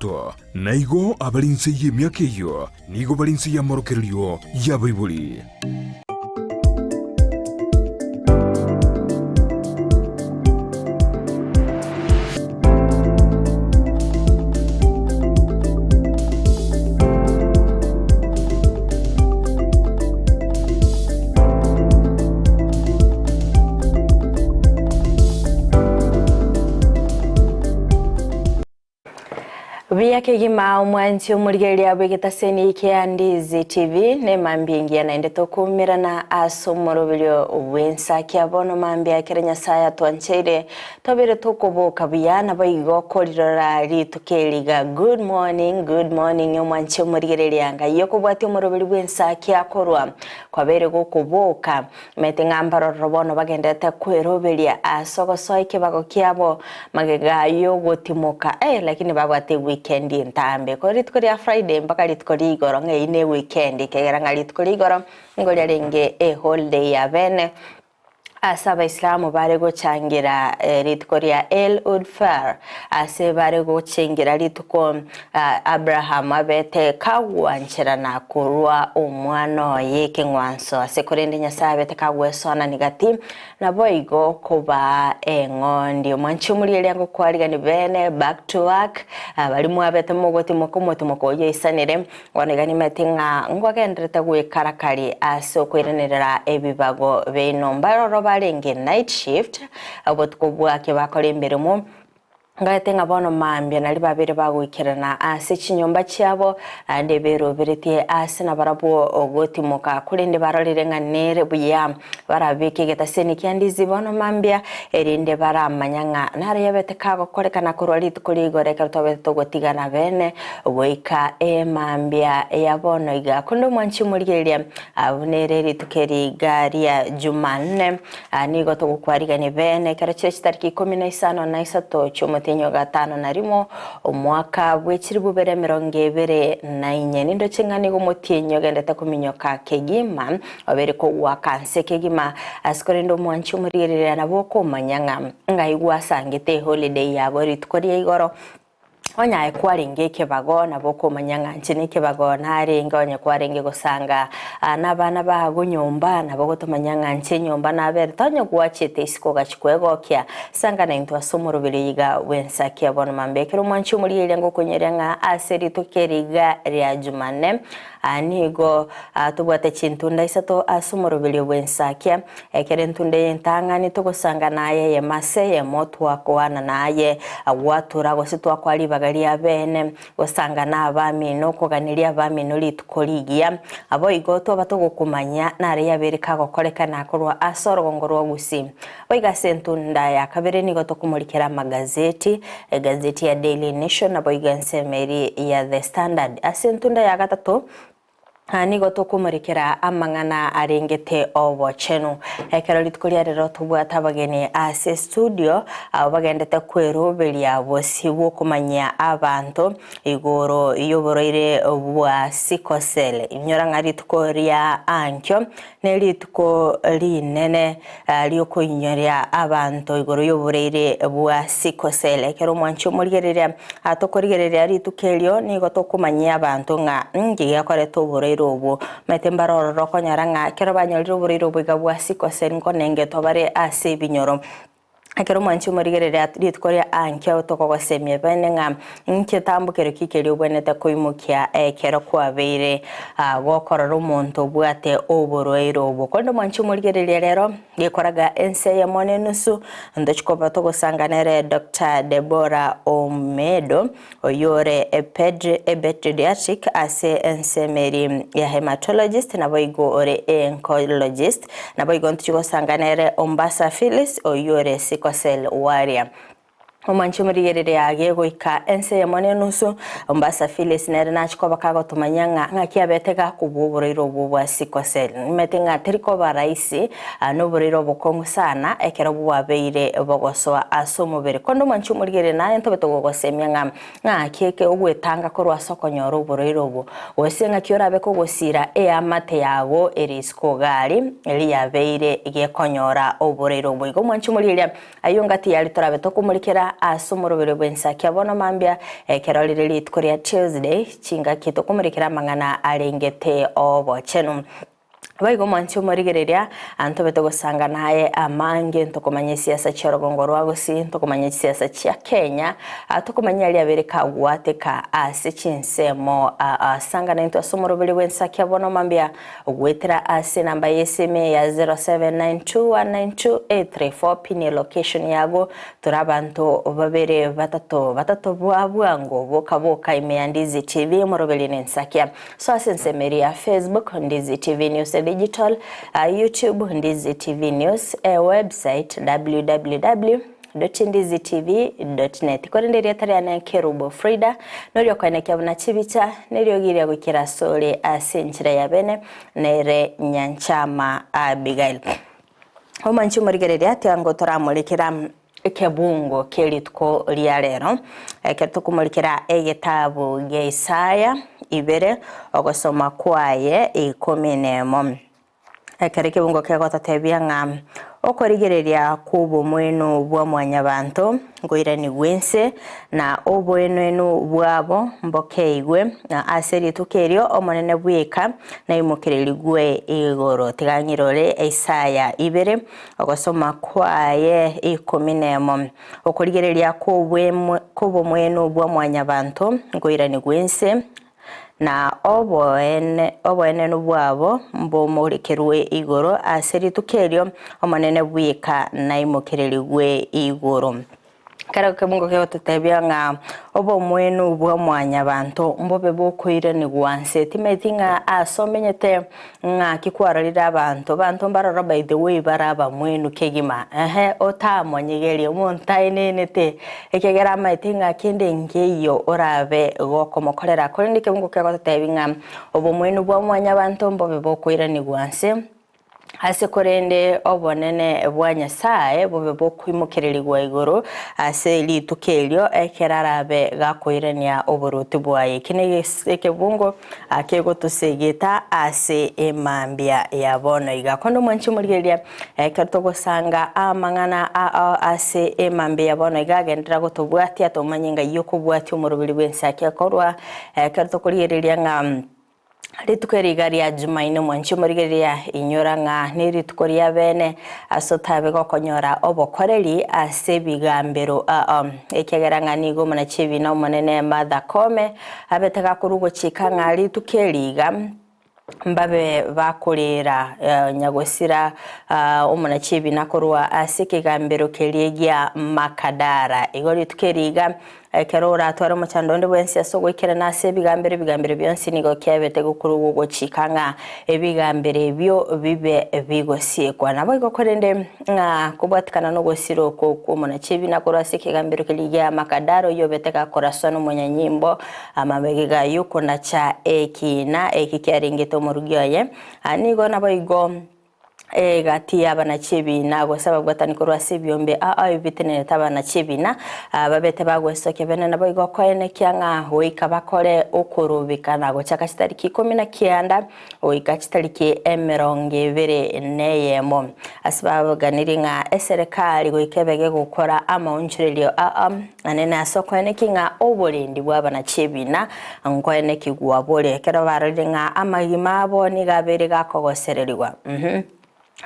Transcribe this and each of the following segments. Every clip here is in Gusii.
isato, na igo abare inse y'emiaka eyio nigo bare inse y'amorokererio y'abaibori. Buya kegima omwanchi omorigereria bw'egetaseni kia Ndizi TV nemambia engiya naende tokuumerana ase omoroberio bw'ensa kia bono mambia ekero Nyasaye atwancheire Tobere tokoboka buya naboigo korirora rituko eri iga Good morning, good morning omwanche omorigereria Ngai okobwatia omoroberi bw'ensaki akorwa kwabeire gokoboka Omanyete ng'a mbarororo bono bagenderete kweroberia ase ogosoa ekebago kiabo magega y'ogotimoka eh lakini babwate eweekend entambe korwa rituko ria Friday mpaka rituko ria igoro ng'a eyio ne eweekend ekegera ng'a rituko ria igoro nigo riarenge eholiday ya bene. Ase Abaisilamu bare gochangira rituko ria El ud Fir, ase bare gochengira rituko Abrahamu abete kagwancherana korua omwana oye ekeng'wanso, ase korende Nyasae abete kagwesoanani gati, naboigo kobaa eng'ondi. Omwanchi omorieria ngokwarigani bene, back to work, baria mwabete mogotimoka omotimoko oyio oisanire, Bono iga nimanyete ng'a ngwagendererete gwekarakari ase okoiranerera ebibago biaino. Mbaroro barenge night shift, obotuko bwake bakora emeremo, Ngaete ng'a bono mambia nario babere bagoikerana ase chinyomba chiabo, naende beroberetie aase nabarabwo gotimoka, korende barorire ng'a nere buya barabeke egetaseni kia ndizi bono mambia, erinde baramanya ng'a naro yabete kagokorekana korwa rituko ria igoro ekero twabete togotigana bene Goika emambia ya bono iga. Korende omwanchi omorigereria, buna ere rituko eri iga ria Jumanne, nigo togokwarigania bene ekero chire chitariki ikomi na isano na isato chi'omotienyi o gatano na rimo, omwaka bwe chilifu bibere emerongo ebere na inye. Nindoche ng'a nigo omotienyi ogendete kominyoka kegima, obeire kogoaka nse kegima, ase korende omwanchi omorigereria nabo okomanya ng'a ng'ai gwasangete eholiday yago rituko ria igoro. Onye aye kwarenge ekebago, nabo okomanya ng'a inche nekebago narenge, onye kwarenge gosanga nabana bago nyomba, nabo ogotomanya ng'a inche nyomba naberete, onye gwachete isiko ogachia kwegokia, sanga naintwe ase omoroberi iga bw'ensaki ya bono mambia. Ekero omwanchi omorigereria ngokonyeria ng'a ase rituko eri iga ria Jumanne, nigo tobwate chintunda isato ase omoroberio bw'ensakia. Ekero entunda eye entang'ani togosanga naye eyemo ase eyemo, twakoana naye, gwatura gose twakoa ribaga ria beene, gosanga nabamino, koganeria abamino rituko rigiya. Boigo twaba togokomanya nare yabeire kagokorekana korwa ase orogongo rwa Gusii. Boigo ase entunda ya kabere nigo tokomorikera amagazeti, egazeti ya Daily Nation naboigo ensemo eria ya The Standard. Ase entunda ya gatato, Nigo tokomorekera amang'ana arengete obochenu. Ekero rituko ria rero tobwate abageni ase studio abwo bagendete kweroberia bosio bw'okomanyia abanto igoro y'oborwaire bwa sickle cell. Inyora ng'a rituko ria ankio nerituko rinene riokoinyoria abanto igoro y'oboreire bwa sickle cell. Ekero omwanchi omorigereria tokorigereria rituko erio nigo tokomanyia abanto ng'a inki gekoreta oboreire obwo. Omanyete mbare ororo okonyora ng'a ekero banyorire oboreire obo iga bwa sickle cell nkonengetwa bare ase ebinyoro. Ekero omwanchi omorigereria rituko ria ankio tokogosemia bene ng'a ngetambokero ki keria obwenerete koimokia ekero kwabeire gokorora omonto obwate oborwaire obwo. Korende omwanchi omorigereria rero gekoraga ense eyemo na enusu ntochi koba togosanga nere Doctor Deborah Omedo oyio ore epediatric ase ensemo eri ya hematologist naboigo ore oncologist. Naboigo ntochi gosanga nere Ombasa Phyllis oyio ore sickle cell warrior. Omwanchi omorigereria age goika ense eyemo na enusu, Ombasa Phyllis nere nachi koba kagotomanyia ng'a ng'aki abete gakobua oborwaire obwo bwa sickle cell. Nimanyete ng'a teri koba rahisi noborwaire obokong'u sana ekero bwabeire bogosoa ase omobere. Korende omwanchi omorigereria naye ntobe togogosemia ng'a ng'aki eke ogwetanga korwa ase okonyora oborwaire obwo, gose ng'aki orabe kogosira eamate yago ere isiko gari riabeire gekonyora oborwaire obwo. Igo omwanchi omorigereria ayio ngati yari torabe tokomorikera. ase omoroberio bw'ensakia bono mambia ekero rire rituko ria Tuesday chingaki tokomorekera amang'ana arengete obochenu. Boigo omwanchi omorigereria, ntobe togosanga naye amange, ntokomanya esiasa chi'orogongo rwa Gusii, ntokomanya chisiasa chia Kenya, tokomanya aria abere kagwateka ase chinsemo sanga naintwe ase omoroberio bw'ensakia bono mambia goetera ase enamba y'esimi ya 0792192834 pin location yago tore abanto babere batato batato bwa bwango boka boka ime ya Ndizi TV omoroberio nensakia. Soa ase ensemo eria ya Facebook, Ndizi TV News Digital, YouTube, Ndizi TV News, ewebsite www.ndizitv.net. Korende erieta riane Kerubo Frida, noria okoenekia buna chibicha, neriogi riria goikera asore ase enchera ya bene, nere Nyanchama Abigail. Omanche omorigereria, tiga ngotoramorekera Ekebungo kie rituko ria rero, ekero tokomorikera egetabu gia Isaya ibere, ogosoma kwaye ikomi nemo. Ekero ekebungo kegototebia ng'a okorigereria kw'obomoenu bwa mwanyabanto nkoiranigwe inse, na oboenenu bwabo mbokeigwe, na ase rituko erio Omonene bweka naimokererigwe igoro. Tiga ng'irore Isaya ibere, Ogosoma kwaye ikomi nemo, okorigereria kw'obomwenu bwa mwanyabanto nkoiranigwe inse, na oboenenu bwabo mbomorekerwe igoro ase rituko erio Omonene bweka naimokererigwe igoro. Kera ekebungo kegototebia ng'a obomwenu bwa mwanyabanto mbobe bokoiranigwa nse. Timanyeti ng'a ase omenyete ng'aki kwarorire abanto, abanto mbaroro by the way bare abamwenu kegima ehe otamonyegerie omonto aenenete ekiagera amaete ng'a kende nkeiyo orabe gokomokorera. Korende ekebungo kegototebia ng'a obomwenu bwa mwanyabanto mbobe bokoiranigwa nse. Ase korende obonene bwa Nyasae bobe bokoimokererigwa igoro ase rituko erio, ekero arabe gakoirania oboruoti bwaye. Eki nekebungo kegotosegeta ase emambia ya bono iga. Konde omwanchi omorigereria, ekero togosanga amang'ana ao ase emambia ya bono iga, agenderera gotobwatia tomanye ng'ai okobwatia omoroberi bw'ense ake korwa ekero tokorigereria ng'a Rituko eri iga ria Jumaine mwanche omorigereria, inyora ng'a nerituko ria bene ase otabe gokonyora obokoreri ase ebigambero ao, ekiagera ng'a nigo omonachiebiina omonene Martha Koome abete gakorwa gochika ng'a rituko eri iga mbabe bakorera nyagosira omonachiebiina korwa ase ekegambero keria gia Makadara. Igo rituko eri iga Ekero oratware omochando onde bwensi ase ogoikerana ase ebigambero, ebigambero bionsi nigo kiabete gokorwa gogochika ng'a ebigambero ebio bibe bigosiekwa. Naboigo korende ng'a kobwatikana nogosira oko kw'omonachebi na korwa ase ekegambero keria gia Makadara oyio obete gakoraswa nomonyanyimbo amabegega y'okonacha ekiina eki kiarengete omorugi oye, nigo naboigo Egati y'abanachi-ebiina, gose ababwatani korwa ase ebiombe ao ebitenenete abanachi-ebiina, babete bagwesokia bene naboigo koenekia ng'a goika bakore okorobekana gochaka chitariki ikomi na kianda goika chitariki emerongo ebere neyemo. Ase baganirie ng'a eserekari goika ebe gegokora amaonchorerio ao anene ase okoenekia ng'a oborendi bw'abanachi-ebiina nkoenekigwa bore, ekero barorire ng'a amagima abo nigo abeire gakogosererigwa.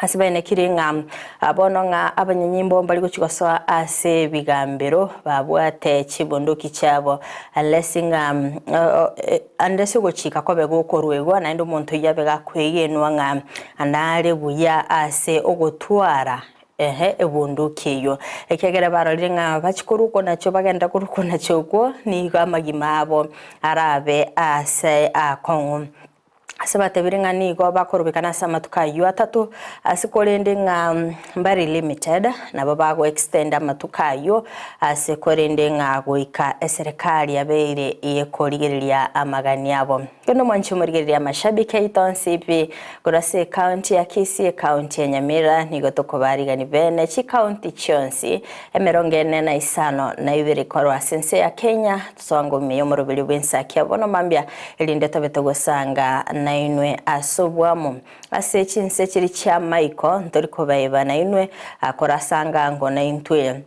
Ase baenekire ng'a bono ng'a abanyanyimbo mbari gochia gosoa ase ebigambero babwate chibunduki chiabo, unless ng'a unless ogochika kobe gokoruegwa naende omonto oyio abe gakwegenwa ng'a nare buya ase ogotwara Ehe, ebunduki eyio. Ekiagera barorire ng'a bachia korwa okwo nachio bagenda korwa okwo nachio okwo, nigo amagima abo arabe aase aakong'u. Ase batebire ng'a nigo bakorobekana ase amatuko ayio atato, ase korende ng'a mbari limited, nabo bago extend amatuko ayio, ase korende ng'a goika eserekari yabeire eyekorigereria amagani abo. Kende omwanchi omorigereria amashabiki aito onsi pi korwa ase ecounty ya Kisii, ecounty ya Nyamira, nigo tokobarigani bene chicounty chionsi emerongo ene na isano na ibere korwa ase ense ya Kenya, tosoange ime y'omoroberio bw'ensaki ya bono mambia, erinde tobe togosanga nainwe ase obwamo. Ase chinse chiria chi'amaiko ntori kobaiba nainwe, korasanga ango naintwe.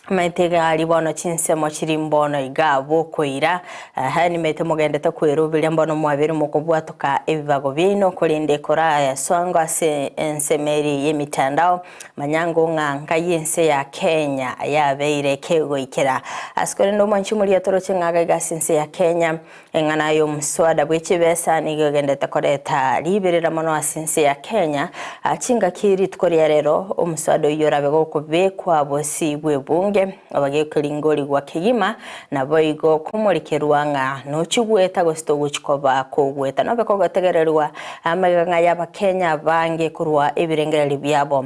Omanyete egari bono chinsemo chiri mbono iga bokoira, eeh, nimanyete mogendete kweroberia mbono mwabeire mokobwatoka ebibago biaino, korende korasoa ango ase ensemo eria y'emitandao, manya ango ng'a nkai ense ya Kenya yabeire kegoikera. Ase korende omwanchi omoria toroche ng'a iga iga ase ense ya Kenya, Eng'ana y'omoswada bwe chibesa nigo egendete koreta riberera mono ase ense ya Kenya. Chingaki rituko ria rero omoswada oyio orabe gokobekwa bosio bw'ebunge obagekeringorigwa kegima naboigo komorikerwa ng'a nochigweta gose togochi koba kogweta nobe kogotegererwa amagega y'abakenya abange korwa ebirengererio biabo.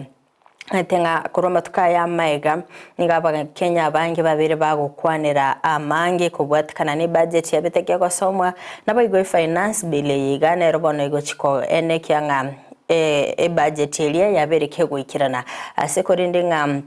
Omanyete ng'a korwa amatuko aya amaega, nigo Abakenya abange babeire bagokwanera amange kobwatekana ne ebudget yabete kegosomwa, naboigo efinance bill eye iga nero bono egochi koenekia ng'a ebudget eria yabeire kegoikerana. Ase korende ng'a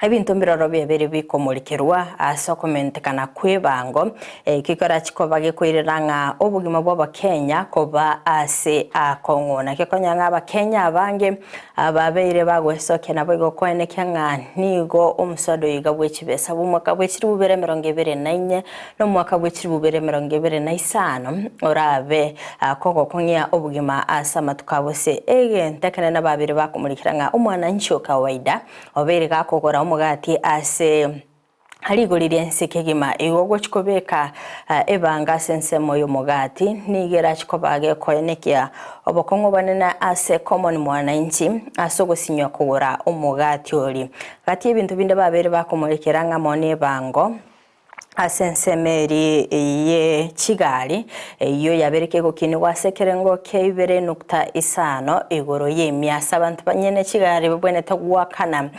ebinto mbiroro biabeire bikomorikerwa ase okomentekana kw'ebango, Ekio kerache koba gekoirera ng'a obogima bw'Abakenya koba ase akong'u. Nakio konya ng'a Abakenya abange ababeire bagwesokia naboigo koenekia ng'a nigo omoswada oyo iga bwe chibesa bw'omwaka bwe chilifu bibere emerongo ebere na inye na omwaka bwe chilifu bibere emerongo ebere na isano orabe kogokong'ia obogima ase amatuko abo ase egento ekenene babeire bakomorikera ng'a omwananchi o kawaida obeire gakogora omogati ase Rigori ri'ense kegima igo ogochia kobeka ebanga ase ensemo y'omogati, nigo erache koba gekoenekia obokong'u obonene ase common mwananchi ase ogosinywa kogora omogati oria. Gati y'ebinto binde babeire bakomorekera ng'amo nebango ase ensemo eria ye chigari, eyio yabeire kegokinigwa ase ekerengo kia ibere nukta isano igoro y'emia ase abanto banyene chigari babwenerete goakana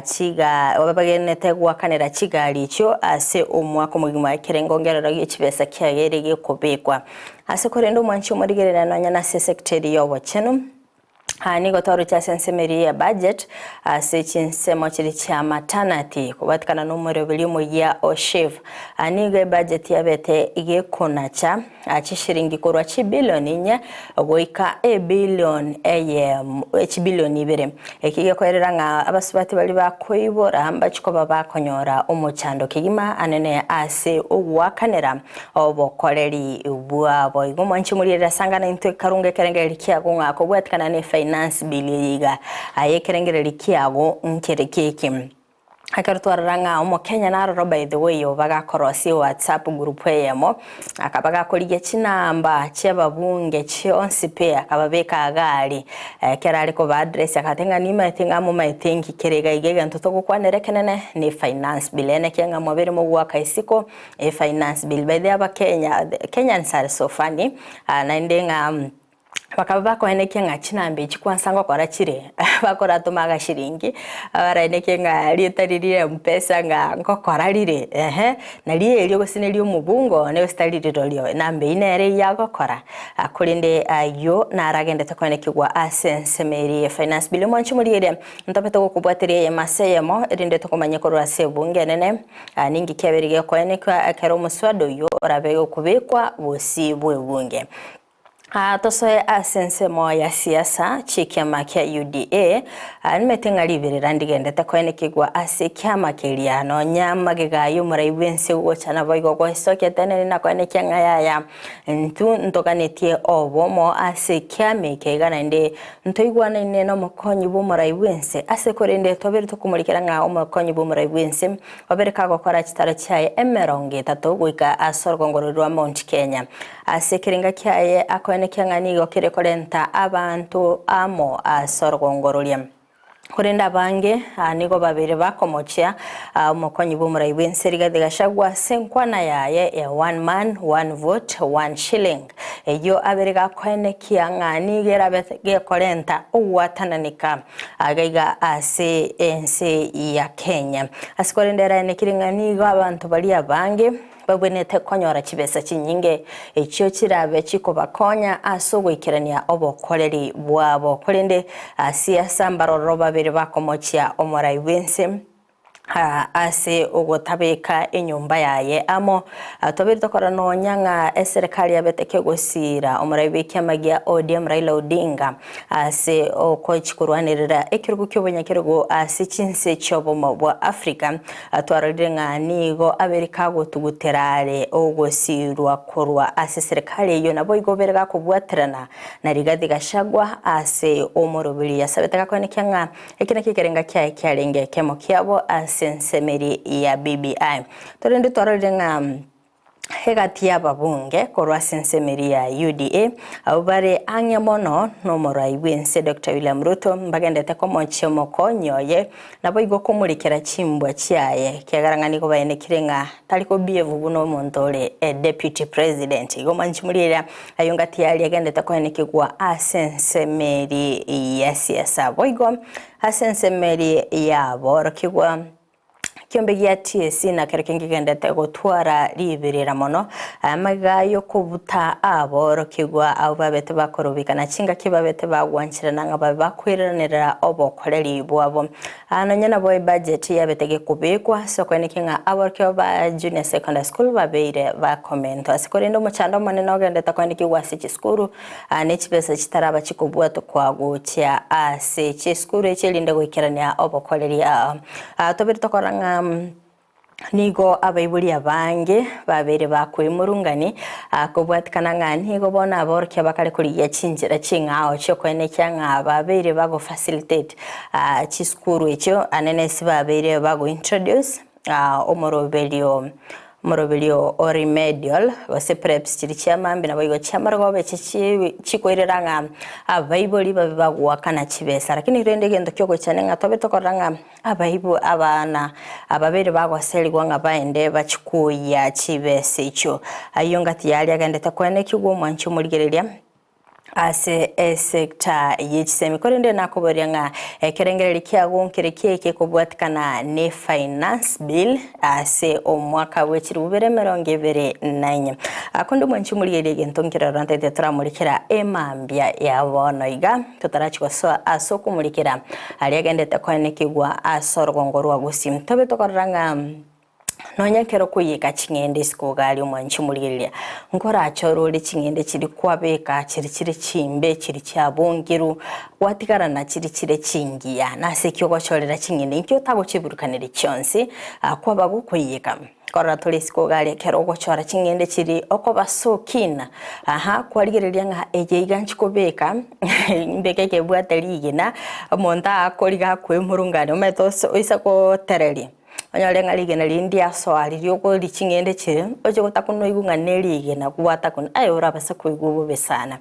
Chiga babagenete goakanera chigari echio ase omwaka omogima ekerengo ngerero gie chibesa kiageire gekobekwa. Ase korende omwanchi omorigereria nonya nase esekiteri y'obochenu, aa nigo twaroche ase ensemo eria ya budget ase chinsemo chiria chia maternity kobwatekana nomoroberi omoyia o SHIF. Aa nigo ebudget yabete gekonacha chishiringi korwa chibilion inye goika ebilion eyemo chibilion ibere. Eki gekoerera ng'a abasubati baria bakoibora mbachie koba bakonyora omochando kegima anene ase ogoakanera obokoreri bwabo. Igo mwanche morigerere ase ang'ana intwe karunga ekerengererio kiago ng'a kobwatikana ne finance bill eye iga aye ekerengererio kiago nkere keki. Ekero twarora ng'a omokenya naroro by the way oba gakorosia ewhatsapp group eyemo, akaba gakorigia chinamba chia ababunge chionsi pi akababeka iga aria. Ekero are koba address agateba ng'a nimaete ng'a momaete nki kere iga iga egento togokwanera ekenene ne finance bill. Ene ekiagera ng'a mwabeire mogoaka isiko efinance bill. By the way abakenya, Kenyans are so funny, naende ng'a. Bakaba bakoenekia ng'a chinamba echi kwansa ngokora chire, bakoratoma agashiringi, baraenekie ng'a rieta riria ria mpesa ng'a ngokora rire ehe, nario erio gose neria omobungo one gose tari rirorio, enamba eyio nere eyio agokora. Korende ayio naragendete koenekigwa ase ensemo eria ya finance bill. Omwanchi omorigereria, ntobete gokobwateria eyemo ase eyemo, erinde tokomanye korwa ase ebunge enene, ninki kiabeire gekoenekwa ekero omoswada oyio orabe gokobekwa bosio bw'ebunge. Tosoe ase ensemo ya siasa chi'ekiama kia UDA, nimanyete ng'a riberera ndigendete koenekigwa ase ekiama keria, nonya magega y'omorai bw'ense gocha naboigo goesokia tenene na koenekia ng'a yaya intwe ntoganetie obomo ase ekiama eke iga naende ntoigwanaine nomokonyi bw'omorai bw'ense ase korende tobere tokomorikera ng'a omokonyi bw'omorai bw'ense obere kagokora chitaro chiaye emerongo etato goika ase orogongo roria rwa Mount Kenya. Ase ekerenga kiaye akoenekia ng'a nigo kere korenta abanto amo ase orogongo roria. Korende abange nigo babeire bakomochia omokonyi bw'omorai bw'ense Rigathi Gachagua ase enkwana yaye ya one man, one vote, one shilling eyio abere gakoenekia ng'a nigo erabe gekorenta ogwatananeka agaiga ase ense ya Kenya. Ase korende eraenekire ng'a nigo abanto baria abange Babwenerete konyora chibesa chinyinge echio chirabe chikobakonya ase ogoikerania obokoreri bwabo. Korende ase ase mbaroro babere bakomochia omorai bw'ense. Ase ogotabeka enyomba yaye amo. Twabeire tokora nonya ng'a eserekari yabete kegosiira omorai bw'ekiama gia ODM Raila Odinga ase ogochi korwanerera ekerogo ki'obonyakerogo ase chinse chi'obomo bwa Africa. Twarorire ng'a nigo abeire kagotugutera are ogosiirwa korwa ase eserekari eyio naboigo bere gakobwaterana na Rigathi Gachagua ase omoroberi yasabete gakoenekia ng'a Eki nakio ekerenga kiaye kiarenge ekemo kiabo ase ensemeri ya BBI. Torende twarorire ng'a egati y'ababunge korwa ase ensemeri ya UDA abwo bare ang'e mono n'omorai bw'ense Doctor William Ruto mbagendete komochia omokonyi oye naboigo komorikera chimbwa chiaye ekiagera ng'a nigo baenekire ng'a tari kobievu buna omonto ore deputy president. Igo mwanchi morigereria Ayio ngati aria agendete koenekigwa ase ensemeri ya siasa. Boigo ase ensemeri y'aborokigwa, ekiombe gia TSC nakero kegendete gotwara riberera mono amaiga y'okobuta aborokigwa abwo babete bakorobekana chingaki babete bagwancherana ng'a babe bakoiranerera obokoreri bwabo. Aa nonya nabo ebudget yabete gekobekwa ase okoenekia ng'a aborokigwa ba Junior Secondary School babeire bakomentwa ase korende omochando omonene ogendete koenekigwa ase chisukuru aa ne chibesa chitaraba chikobwatokwa gochia ase chisukuru echi erinde goikerania obokoreri aa. Aa tobere tokora ng'a Nigo abaibori abange babeire bakwemurungani kobwatikana ng'a nigo bono aborokia bakare korigia chinchera ching'ao chiokoenekia ng'a babeire bago facilitate chisukuru echio anene ase babeire bago introduce omoroberio omoroberio o remedial gose preps chiria chia mambia naboigo chiamarogoba echi chikoirera ng'a abaibori babe bagoakana chibesa. Lakini rende egento kiogoichania ng'a tobe tokorora ng'a Abaibwe abana ababere bagoserigwa ng'a baende bachie koyia chibesa echio. Ayio ngati yaria agendete koenekigwa omwanchi omorigereria ase esecta ye chisemi. Korende nakoboria ng'a ekerengererio kiago nkere ki gekobwatikana ne finance bill ase omwaka bwe chilifu bibere emerongo ebere na inye. Konde omwanchi omorigereria egento nkerero ntagete toramorikera emambia ya bono iga. Totarachia gosoa ase okomorikera aria agendete koenekigwa ase orogongo rwa Gusii. Tobe tokorora ng'a nonya ekero okoiyeka ching'ende isiko iga aria omwanchi omorigereria, nkorache orore ching'ende chiria kwabeka chiria chire chimbe, chiria chiabongeru, gwatigara na chiria chire chingiya. Nase ki ogochorera ching'ende inki otagochiburukaneria chionsi kwaba gokoiyeka? Korora tore isiko iga aria ekero ogochora ching'ende chiria okoba so keen aha kwarigereria ng'a eye iga nchikobeka mbeke ekebwate rigena omonto agakoriga akoemurungania omanyete ose oise gotereria onyore ng'a rigena riria ndiasoa riria okori ching'ende chiria oche gotakuna oigwe ng'a ne rigena gwatakuna aye orabase koigwa bobe sana.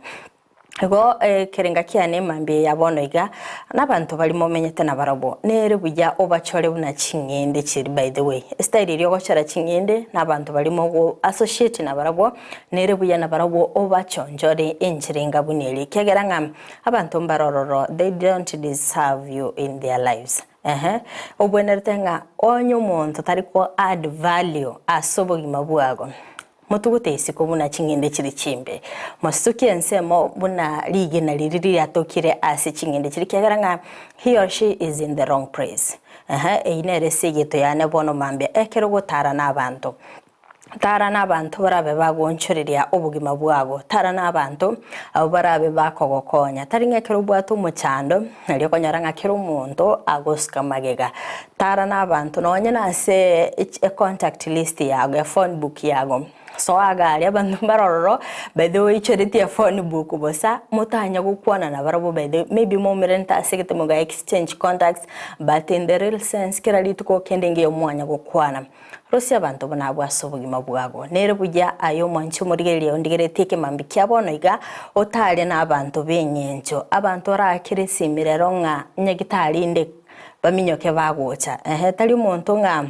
Igo ekerenga kiane mambia ya bono iga, nabanto baria momenyete nabarabwo, nere buya obachore buna ching'ende chiria by the way, estyle eria ogochora ching'ende nabanto baria mogo associate nabarabwo, nere buya nabarabwo obachonchore enchera enga buna eria, ekiagera ng'a abanto mbare ororo they don't deserve you in their lives ehe, obwenerete ng'a onye omonto tari ko add value ase obogima bwago. Motugute isiko buna ching'ende chire chimbe, mositukie ensemo buna rigena riria riatokire ase ching'ende chiria, ekiagera ng'a he or she is in the wrong place. Ehe, eyio nere esegeto yane bono mambia, ekero ogotara nabanto. Tara nabanto barabe bagoonchoreria obogima bwago, tara nabanto abwo barabe bakogokonya. Tari ng'a ekero obwate omochando, nario okonyora ng'a kera omonto agosuka magega. Tara nabanto nonye nase econtact list yago, ephone book yago, soa iga aria abanto mbare ororo by the way oichoretie ephone book bosa, motanya gokwana nabarabwo by the way, maybe moumererete ase egete moga exchange contacts, but in the real sense kera rituko kende ngiya mwanya gokwana. Rosia abanto buna abwo ase obogima bwabo. Nere buya aye omwanchi omorigereria ondigeretie ekemambia kia bono iga, otarie nabanto b'engencho, abanto orakere esimirero ng'a nyagitari inde Baminyoke bagocha. Ehe, tari omonto ng'a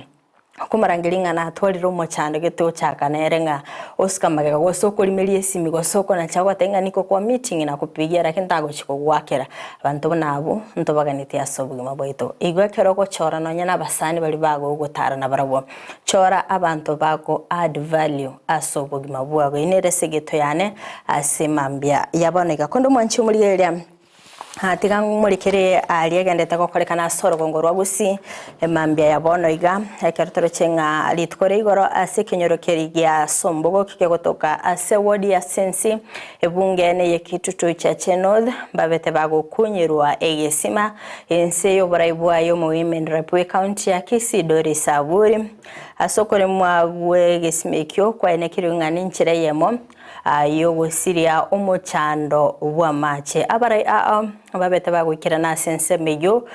okomorangeria ng'a natwarire omochando gete ochaka nere ng'a osuka magega gose okorimeria esimi gose okonacha ogoteba ng'a niko kwa meeting nakopigia lakini tagochi kogoakera. Abanto buna abwo ntobaganeti ase obogima bwaito. Igo ekero ogochora nonya na abasani baria bagogotara nabarabwo, chora abanto bago add value ase obogima bwago. Eyio nere esegeto yane ase mambia ya bono iga. Konde omwanchi omorigereria. Tiga ng'umorikere aria egendete gokorekana ase orogongo rwa Gusii, emambia ya bono iga, ekero toroche ng'a rituko ria igoro ase ekenyoro keria gia Sombogo kegotoka ase ward ya Sensi, ebunge neye Kitutu Chache North, mbabete bagokunyerwa egesima inse y'oborai bwaye omowomen rep bw'ecounty ya Kisii Doris Aburi. Ase okoremwa gw'egesima ekio kwaenekirwe ng'a nenchera eyemo Y'ogosiria omochando bw'amache. Abarai aa babete bagoikerana ase ensemo eyio,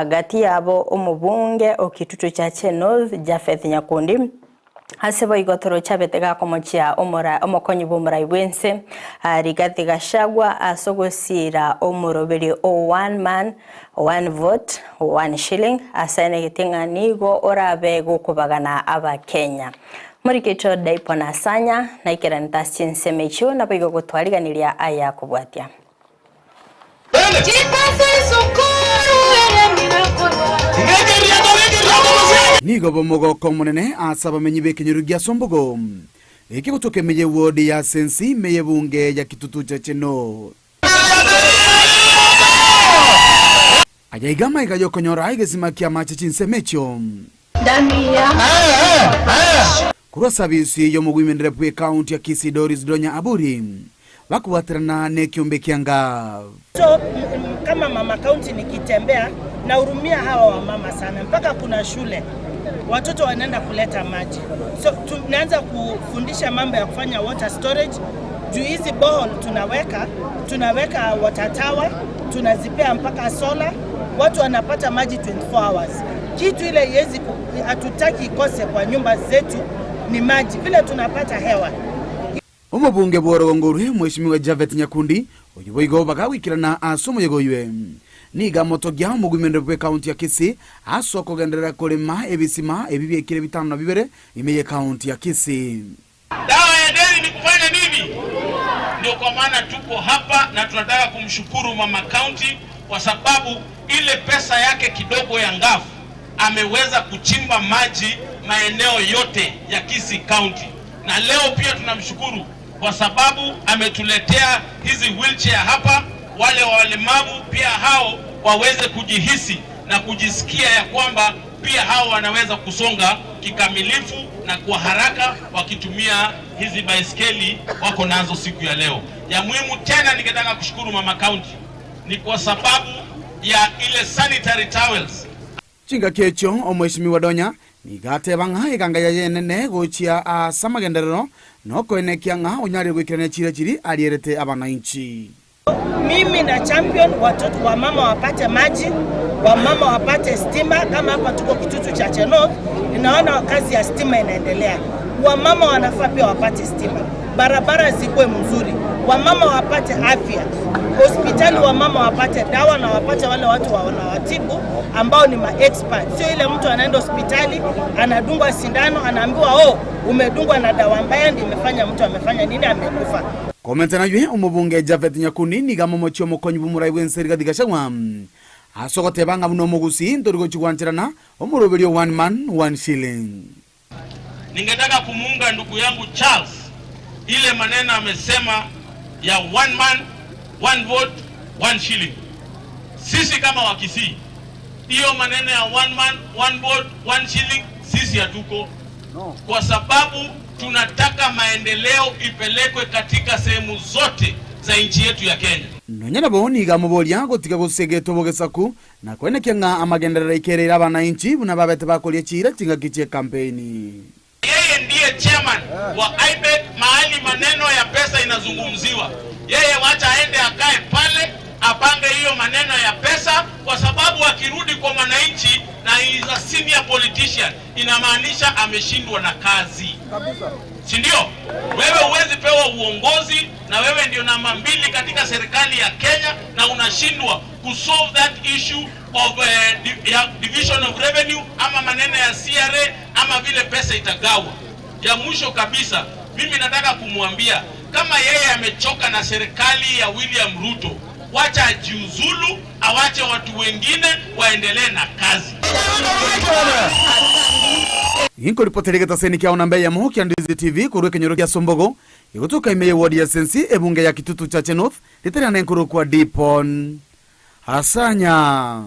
gati yabo omobunge o Kitutu Chache North, Japheth Nyakundi, ase boigo toroche abete gakomochia omokonyi bw'omorai bw'ense Rigathi Gachagua ase ogosiira omoroberio o One Man, One Vote, One Shilling ase aenegete ng'a nigo orabe gokobagana Abakenya. Morikito Daipo na Sanya naikeranete ase chinsemo echio, naboigo gotwariganiria aya kobwatia. Nigo bomogoko omonene ase abamenyi b'ekenyoro gia Sombogo, eke gotoka ime y'ewodi ya Sensi ime y'ebunge ya Kitutu Chache North. Aya iga amaiga y'okonyora egesima ki'amache chinsemo echio. Korwa sabisi y'omogwimendere bw'ekaunti ya Kisii Doris Donya Aburi bakobwaterana n'ekiombe kia Ngav. So kama mama county nikitembea nahurumia hawa wamama sana, mpaka kuna shule watoto wanaenda kuleta maji, so tunaanza kufundisha mambo ya kufanya water storage juu hizi borehole tunaweka tunaweka water tower, tunazipea mpaka solar, watu wanapata maji 24 hours. Kitu ile iwezi hatutaki ikose kwa nyumba zetu ni maji, vile tunapata hewa. Omobunge bw'orogongo orwe, Mweshimiwa Japhet Nyakundi, oyio boigo bagagoikerana ase omoyega oywe, nigo amotogia omogwimende bw'ekaunti ya Kisii ase okogenderera korema ebisima ebi biekire bitano na bibere ime y'ekaunti ya Kisii. Dawa ya deni ni kufanya nini? Ndio kwa maana tuko hapa na tunataka kumshukuru mama county kwa sababu ile pesa yake kidogo ya ngafu ameweza kuchimba maji maeneo yote ya Kisii County, na leo pia tunamshukuru kwa sababu ametuletea hizi wheelchair hapa, wale walemavu pia hao waweze kujihisi na kujisikia ya kwamba pia hao wanaweza kusonga kikamilifu na kwa haraka wakitumia hizi baiskeli wako nazo siku ya leo. Ya muhimu tena, ningetaka kushukuru mama county ni kwa sababu ya ile sanitary towels. Chingaki echio Omweshimiwa Donya nigo ateba ng'a eganga yaye enene gochia ase amagenderero nokoenekia ng'a onyarire goikerania chiira chiria arierete abanainchi. Mimi na champion watoto wamama wapate maji, wamama wapate stima. Kama hapa tuko Kitutu Chache North, ninaona kazi ya stima inaendelea. Wamama wanafaa pia wapate stima, barabara zikuwe mzuri, wamama wapate afya, hospitali wamama wapate dawa na wapate wale watu wanawatibu ambao ni ma-expert, sio ile mtu anaenda hospitali anadungwa sindano anaambiwa oh, umedungwa na dawa mbaya ndio imefanya mtu amefanya nini, amekufa. Komenta naywe omobunge Japhet Nyakundi nigo amomochie omokonyi bw'omorai bw'ense Rigathi Gachagua ase ogoteba ng'a buna omogusii ntori gochia gwancherana omoroberio one man one shilling. Ningetaka kumuunga ndugu yangu Charles ile maneno amesema ya one man one vote one shilling. Sisi kama Wakisii hiyo maneno ya one man one vote one shilling sisi hatuko, kwa sababu tunataka maendeleo ipelekwe katika sehemu zote za nchi yetu ya Kenya. Nonya nabo nigo amoboria gotiga gosegetwa bogesaku na koenekia ng'a amagenderero aikereire abanainchi buna babete bakoria chiira chingaki chi'ekampeini. Yeye ndiye chairman wa IBEC mahali maneno ya pesa inazungumziwa. Yeye wacha aende akae pale apange hiyo maneno ya pesa, kwa sababu akirudi kwa mwananchi na he is a senior politician, inamaanisha ameshindwa na kazi, si ndio? Wewe huwezi pewa uongozi na wewe ndio namba mbili katika serikali ya Kenya na unashindwa kusolve that issue of ya division of revenue ama maneno ya CRA ama vile pesa itagawa. Ya mwisho kabisa, mimi nataka kumwambia kama yeye amechoka na serikali ya William Ruto, wacha ajiuzulu, awache watu wengine waendelee na kazi. Inkoripotera egetaseni kiao namba eyemo kia Ndizi TV korwa ekenyoro kia Sombogo, egotoka ime y'eward ya Sensi, ebunge ya Kitutu Chache North, ritere ane nkorokwa Dipon. Asanya.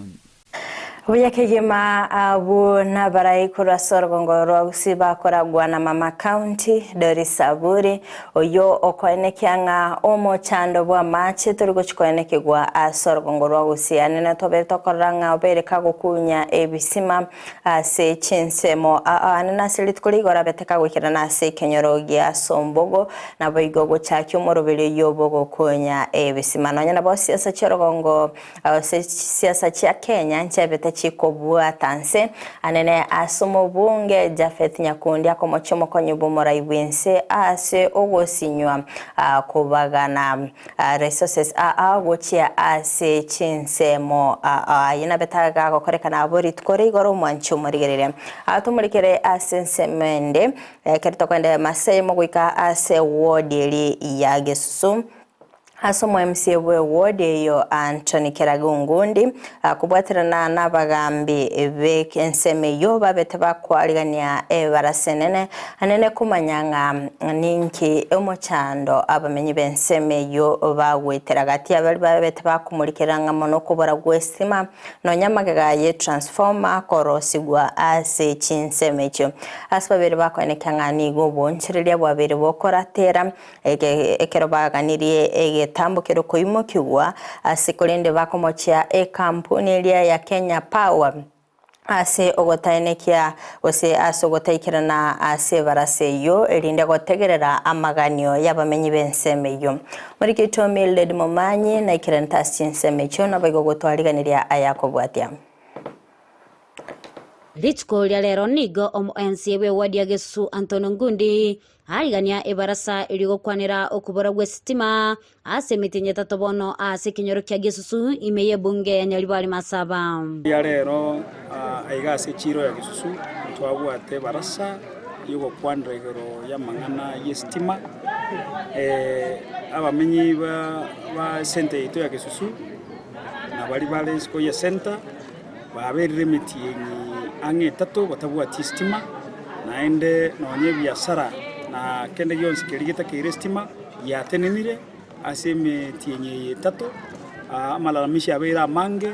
Buya kegima abwo nabarai korwa ase orogongo rwa Gusii bakoragwa na Mama County, Doris Aburi, oyio okoenekia ng'a omochando bw'amache tori gochia koenekigwa ase orogongo rwa Gusii. Ane natobeire tokorora ng'a obeire kagokunya ebisima ase chinsemo aane nase rituko rigoro abete kagoikerana ase ekenyoro gia Sombogo, naboigo gochakia omoroberi oyio bw'ogokunya ebisima. Nonya nabo siasa chi'orogongo Ase chisiasa chia Kenya nchiabete chikobwata nse anene ase omobunge Japheth Nyakundi akomochia omokonyi bw'omorai bw'ense ase ogosinywa kobagana resources aa gochia ase chinsemo aye nabete agagokorekana abwo rituko rigoro omwanchi omorigereria atomorikere ase ensemo ende ekero tokoenderea masemo goika ase ward eri ya Gesusu. Ase omo-MCA bw'eward eyio Anthony Kerage Ongundi akobwaterana nabagambi b'ensemo eyio babete bakwarigania ebarasa enene anene komanya ng'a ninki omochando abamenyi b'ensemo eyio bagwetera gati abaria babete bakomorikerera ng'a mono okobora gw'estima nonya amagega ye transformer korosigwa ase chinsemo echio. Ase babere bakoenekia ng'a nigo obonchereria bwabeire bokoratera Ekero baganirie egetambo keria koimokigwa ase korende bakomochia ekampuni eria ya Kenya Power ase ogotaenekia gose ase ogotaikerana ase ebarasa eyio erinde gotegerera amaganio y'abamenyi b'ensemo eyio. Morikito Mildred Momanyi naikerente ase chinsemo echio naboigo gotwariganiria ayakobwatia. Rituko ria rero nigo omoensi bw'ewadi ya Gesusu Anthony Ongundi arigania ebarasa erio gokwanera okobora gw'esitima ase emetienyi etato bono ase ekenyoro kia Gesusu ime y'ebunge ya Nyaribari Masaba. Ria rero aiga ase echiiro ya Gesusu ntwabwate ebarasa y'ogokwanera igoro y'amang'ana y'esitima. Abamenyi ba esenta yaito ya Gesusu na baria bare isiko y'esenta Baberire emetienyi ang'e etato batabwati esitima, naende nonya ebiasara na kende gionsi keria getakeire esitima giatenenire ase emetienyi eye etato. Amalalamishi abeire amange,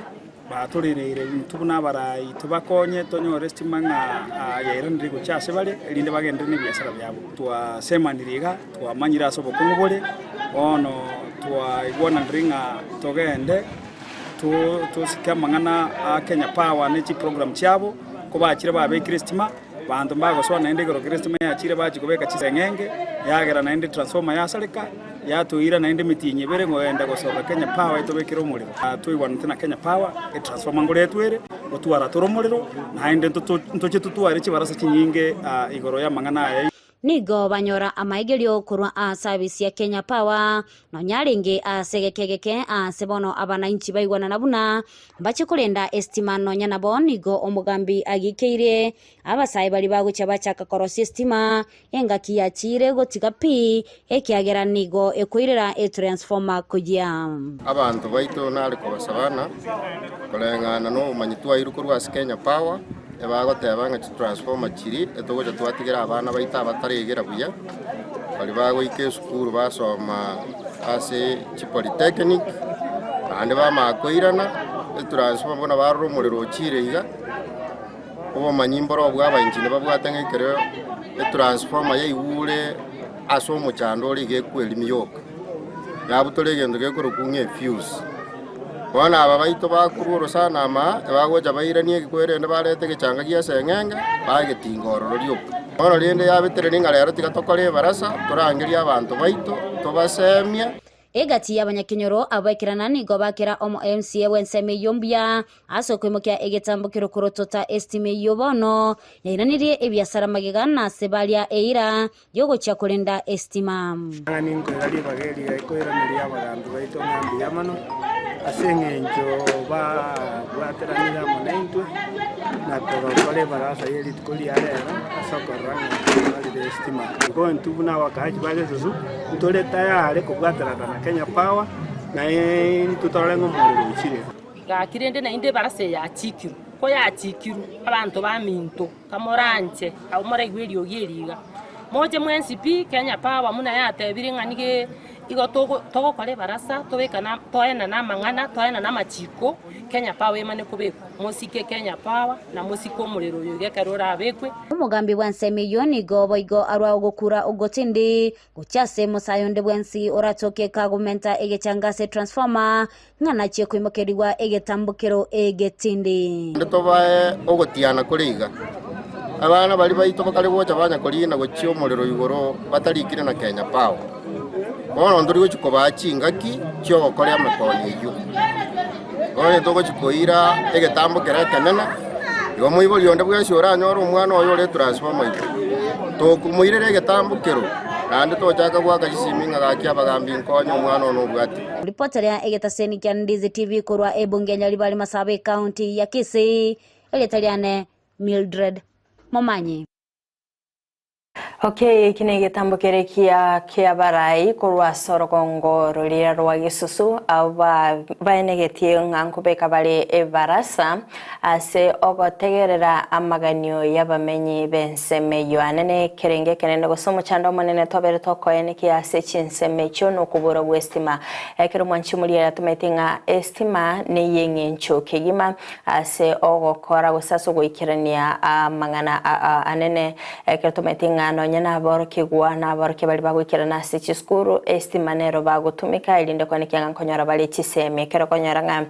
batorereire intwe buna abarai tobakonye tonyore esitima ng'a yairanire gochia ase bare, erinde bagenderere na ebiasara biabo. Twasemanirie iga, twamanyire ase obokong'u bore, bono twaigwananire ng'a togende. Tosike amang'ana a Kenya Power ne chiprogram chiabo, kobachire babekire estima, banto mbagosoa naende igoro kere estima yachire bachia kobeka chiseng'enge, yagera naende transformer yasareka, yatoira naende emetienyi ebere kogenda gosoka Kenya Power etobekere omorero. Twaigwanete na Kenya Power, etransformer ngoretwa ere, gotwara tore omorero, naende ntoche totware chibarasa chinyinge igoro y'amang'ana aya. Nigo banyora amaigerio korwa ase abisi ya Kenya Power, nonya arenge ase egeke egeke aase bono abanainchi baigwanana buna mbache korenda esitima nonya nabo nigo omogambi agikeirie abasae baria bagochia bachaka korosia esitima engaki yachiire gotiga pi ekiagera nigo ekoirera etransformer koyia. Abanto baito nare kobasabana koreng'ana nobomanyi twairwe korwa ase Kenya Power. Ebagoteba ng'a chitransformer chiria etogocha twatigera abana baito abataregera buya, baria bagoika esukuru basoma ase chipolytechnic, naende bamanya koirana, etransformer buna barora omorero ochire iga, obomanyi mboro obwo abaengineer babwate ng'a ekero etransformer yaigure ase omochando ore iga ekwerimia yoka, yabutora egento gekorokwa ng'a efuse. Bono aba baito bakorwa orosana ama, ebagocha bairanie egekwe rende barete egechanga gi'eseng'enge, bagetinga ororo rioka. Bono rende yabetereri ng'a rero tiga tokore ebarasa, torangerie abanto baito, tobasemie. Egati y'abanyakenyoro abaikerana nigo bakera omo MCA bw'ensemo eyio mbuya ase okoimokia egetambo ker'okorotota esitima eyio bono yairanirie ebiasara magega na ase baria eira y'ogochia korenda esitima. Ng'a ninkoira ribaga eri koiraneria abagambi baito ng'a mbuya mono, ase eng'encho babwateranire amo naintwe, na korokora ebarasa ye rituko ria rero ase okorora ng'a twarire esitima. Igo intwe buna abakaachi ba Gesusu, ntore tayari kobwaterana na Kenya Power, naende intwe torore ng'a omorero ochire. Gaki rende naende ebarasa eye yachikirwe, koyachikirwe, abanto baminto. Kamoranche abwo moraigwe eriogi eri iga, moche mwensi pi, Kenya Power buna yatebire ng'a nigo Igo togo togokora ebarasa tobekane toenane amang'ana, toenane amachiko, Kenya Power emane kobekwa. Mosike Kenya Power na mosike omorero oyo iga ekero orabekwe. Omogambi bw'ensemo eyio nigo boigo arwa ogokura ogotindi gochia ase omosae onde bwensi oratoke kagomenta egechanga ase transformer ng'a nachie koimokerigwa egetambokero egetindi. Naende tobae ogotiana kore iga, abana baria baito bakare gocha banya koriina gochia omorero igoro batarikire na Kenya Power. Bono ntori gochia kobaa chingaki chi'ogokora emekoni eyio. Bono togochia koira egetambo keria ekenene, igo moibori onde bwensi oranyore omwana oye ore etransformer igoro, tokomoirera egetambo kero, naende tochaka goaka chisimi ng'a gaki abagambi nkonye omwana one obwate. Ripoti ria egetaseni kia Ndizi TV korwa ebunge ya Nyaribari Masaba ekaunti ya Kisii, erieta riane Mildred Momanyi. Okay, eki negetambo kere kia kiabarai korwa ase orogongo roria rwa Gesusu abwo baenegetie ng'a nkobeka bare ebarasa ase ogotegerera amaganio y'abamenyi b'ensemo eyio. Ane nekerenge ekenene gose omochando omonene tobere tokoenekia ase chinsemo echio nokobora gw'estima. Ekero mwanchi omoria yatomaete ng'a estima ney'eng'encho kegima Ase ogokora gose ase ogoikerania amang'ana anene, ekero tomaete ng'a nonya naborokigwa na aborokia baria bagoikerana ase chisukuru, estima nero bagotumeka erinde koenekia ng'a nkonyora bare chisemi. Ekero okonyora ng'a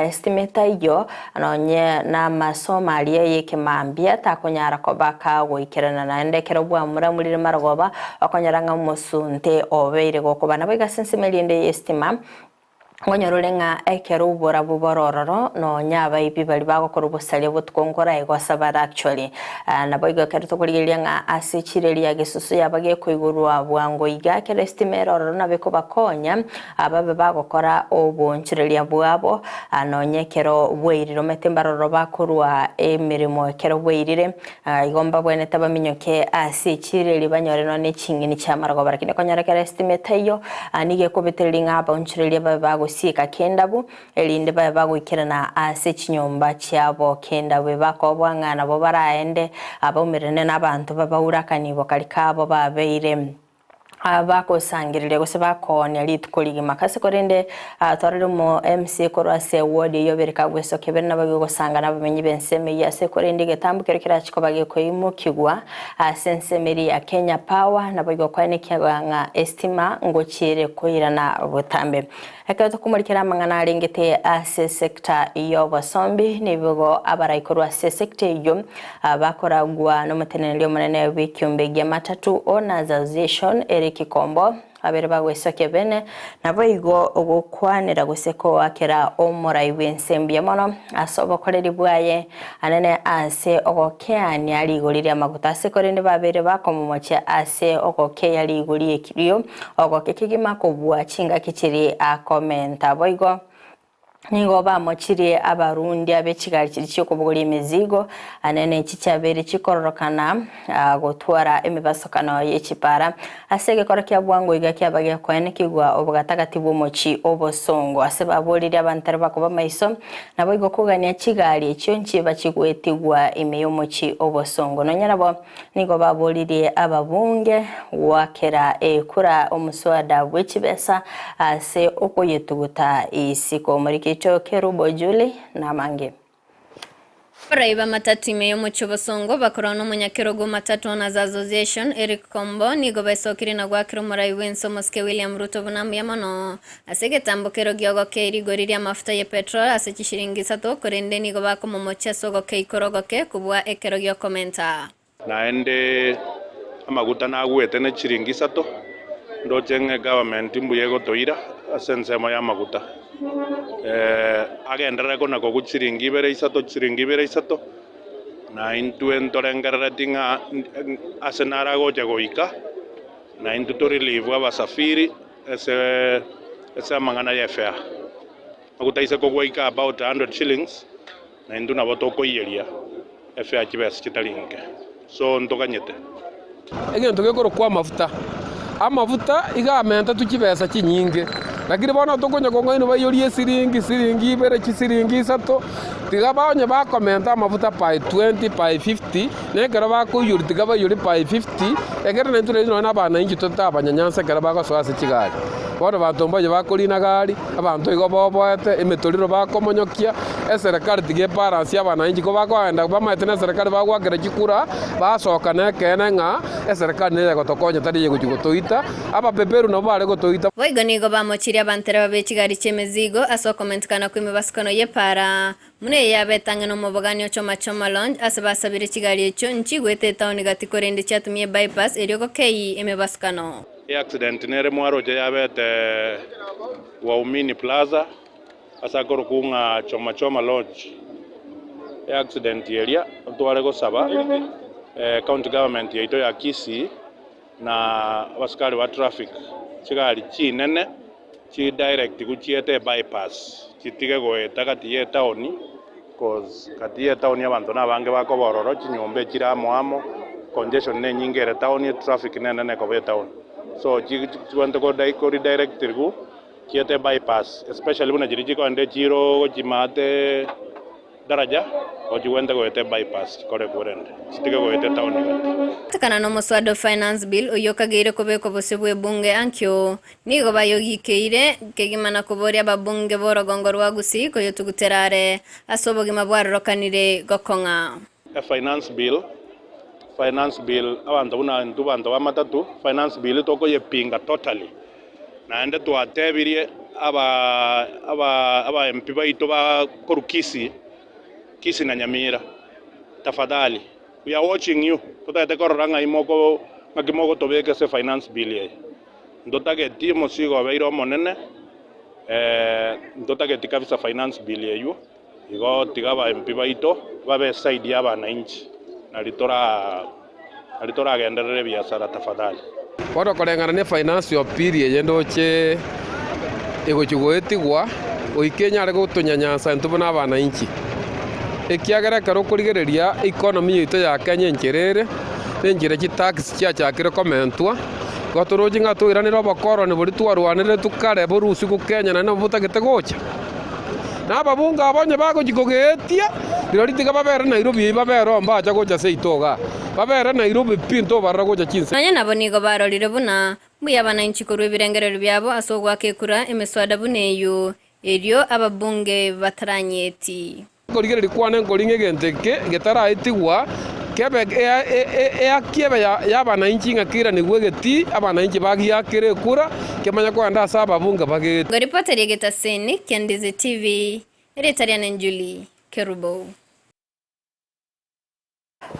estima etaiyo, nonye namasomo aria y'ekemambia takonyara koba kagoikerana naende ekero bwamuramurire marogoba, okonyora ng'a omosunte obeire gokoba. Naboigo ase ensemo eria ende y'estima, Nkonyora ore ng'a ekero oborabu bore ororo, nonya abaibi baria bagokora obosaria botuko nkorae gosa bare actually. Naboigo ekero tokorigereria ng'a ase chireri ya gesusu yaba gekoigorwa bwango iga, ekero estima ere ororo nabo ekobakonya ababe bagokora oboonchoreria bwabo, nonya ekero bwairire omanyete mbarororo bakorwa emeremo ekero bwairire, Igo mbabwenerete baminyoke ase echiro eria banyore nonya ne ching'eni chi'amarogoba. Lakini okonyora ekero estima etaiyo, nigo ekobetereria ng'a abaonchoreria babe bagosieka kendabu, erinde babe bagoikerana ase chinyomba chiabo kendabu. Ebakoboa ng'a nabo baraende baumerane nabanto babaurakani bokari kabo babeire. Bagosangereria gose bakoonia rituko rigima. Ase korende twarorire omo MC korwa ase eward eyio obere kagwesokia bere nabo gosanga nabamenyi b'ensemo eyio ase korende egetambo keria kerache koba gekoimokigwa ase ensemo eria ya Kenya Power naboigo koenekia ng'a estima ngochiere koirana botambe. Ekero tokomorikera amang'ana arengete ase sector y'obosombi, nigo abarai korwa ase sector eyio bakoragwa nomoteneneri omonene bw'ekiombe gia Matatu Owners Association Eric Kombo babere bagwesokia bene naboigo gokwanera gose koakera omorai bw'ense mbuya mono ase obokoreri bwaye anene ase ogokeania rigori ri'amaguta ase korende babere bakomomochia ase ogokeya rigori erio Ogokia kegima kobua chingaki chiria akomenta. Boigo nigo bamochirie abarundia be chigari chiria chi'okobogoria emezigo, ane ne chichabeire chikororokana gotwara emebasokano ye chipara. Ase egekora kia bwango iga kiaba gekoenekigwa obogatagati bw'omochie obosongo. Ase baboririe abantari bakoba maiso, naboigo kogania chigari echio nchiba chigwetigwa ime y'omochie obosongo. Nonya nabo Nigo baboririe ababunge goakera ekura omoswada bwe chibesa ase okoyetuguta isiko. Omorikito Kerubo Julie namange. Abarai b'amatatu ime y'omochie obosongo bakorwa nomonyakerogo Matatu Owners Association, Eric Kombo, nigo baesokirie na goakera omorai bw'ense omosike William Ruto buna mbuya mono ase egetambo kero gi'ogokei rigori ri'amafuta ye petrol ase chishilingi isato, korende nigo bakomomochia ase ogokei kore ogoke kobua ekero gi'okomenta. Naende amaguta nagwete ne chiringi isato, ndoche ng'a egovernment mbuya egotoira ase ensemo y'amaguta. Agenderere kona kogwa chiringi ibere isato, chiringi ibere isato, na intwe ntorengerereti ng'a ase naragocha goika, na intwe torelieve abasafiri. Ase ase amang'ana y'efea, maguta aise kogwa about 100 shillings, na intwe nabo tokoiyeria efea chibesa chitari inke. So ntoganyete. Egento gekorokwa amafuta. Amafuta iga amentetwe chibesa chinyinge, lakini bono tokonya kong'ainwa baiyorie esiringi, siringi ibere, chisiringi isato, tiga onye bakomenta amafuta by 20, by 50, Na ekero bakoiyoria tiga baiyorie by 50, ekero naintwe naintwe nonya na abana inche totabanyanyansa ekero bagosoa ase chigari. Bono banto mbaye bakorina gari, abanto igo boboete, emetoriro bakomonyokia, eserekari tiga ebalance abananchi ko bakoenda bamaete na eserekari bagoakera chikura, basoka na ekeene ng'a eserekari neye egotokonya tari eye egochia gotoita, ababeberu nabwo bare gotoita. Boigo nigo bamochirie abantereba be chigari chi'emezigo ase okomentekana kw'emebasukano y'epaara, Buna eye yabete ang'e nomobogani o Choma Choma Lounge ase basabire chigari echio nchigwete etaoni gati korende chiatumia ebypass erio gokeyia emebasukano. Eaccident nere mwaroche yabete Waumini Plaza ase akorokwa ng'a Choma Choma Lodge. Eaccident eria tware gosaba county government yaito ya Kisii na abasikari ba traffic chigari chinene chi direct gochiete ebypass chitige goeta gati ye etown coz gati ye etown abanto nabange bakoba ororo chinyomba echire amo amo congestion ne enyinge ere town etraffic nenene ekoba etown so chibwenerete ko redirectirwu chiete bypass especially buna chiria chikoenda echiro gochia maate. Daraja ochigwente goeta ebypass chikore korende chitige goeta etown gati. Gotekana nomoswada o Finance Bill oyio okageire kobekwa bosio bw'ebunge ankio, nigo bayogikeire kegima na koboria ababunge b'orogongo rwa Gusii koyotugutera are ase obogima bwarorokanire gokong'a. Efinance Bill, Finance Bill abanto buna intwe banto ba matatu, Finance Bill tokoyepinga totally. Naende twatebirie aba aba aba MP baito ba korwa Kisii, Kisii na Nyamira, tafadhali we are watching you, totagete korora ng'ai moko ng'aki mogotobeka ase finance bill eye. Ntotageti omosigo obeire omonene, ntotageti kabisa finance bill eywo, igo tiga aba MP baito babe eside ya abanainchi nari tora. Nari toragenderere ebiasara tafadhali. Bono koreng'ana ne finance of bill eye ndoche egochia goetigwa goika enyare gotonyanyansa intwe buna abananchi. Ekiagera ekero okorigereria economy yaito ya Kenya enchera ere, na enchera chitax chiachakire komentwa, igo toroche ng'a toiranere obokoroni boria twarwaneretwe kare borusiwu Kenya naende nabo botagete gocha. Na ababunge aba onye bagochia kogeetia, rirorio tiga babere Nairobi eyio babere oo mbacha gocha seito igaa, babere Nairobi pi ntobarora gocha chinse. Nonya nabo nigo barorire buna mbuya abananchi korwa ebirengererio biabo ase ogoaka ekura emeswada buna eyio, erio ababunge bataranyeti. Nkorigereria kwane nkoring'a egento eke getaraetigwa kebe eaki ebe y'abananchi ng'a keiranigwe egetii, abananchi bagiakere ekura, kemanye kogenda ase ababunge bagete. Ngoripota ria Getaseni kia Ndizi TV, erieta riane Julie Kerubo.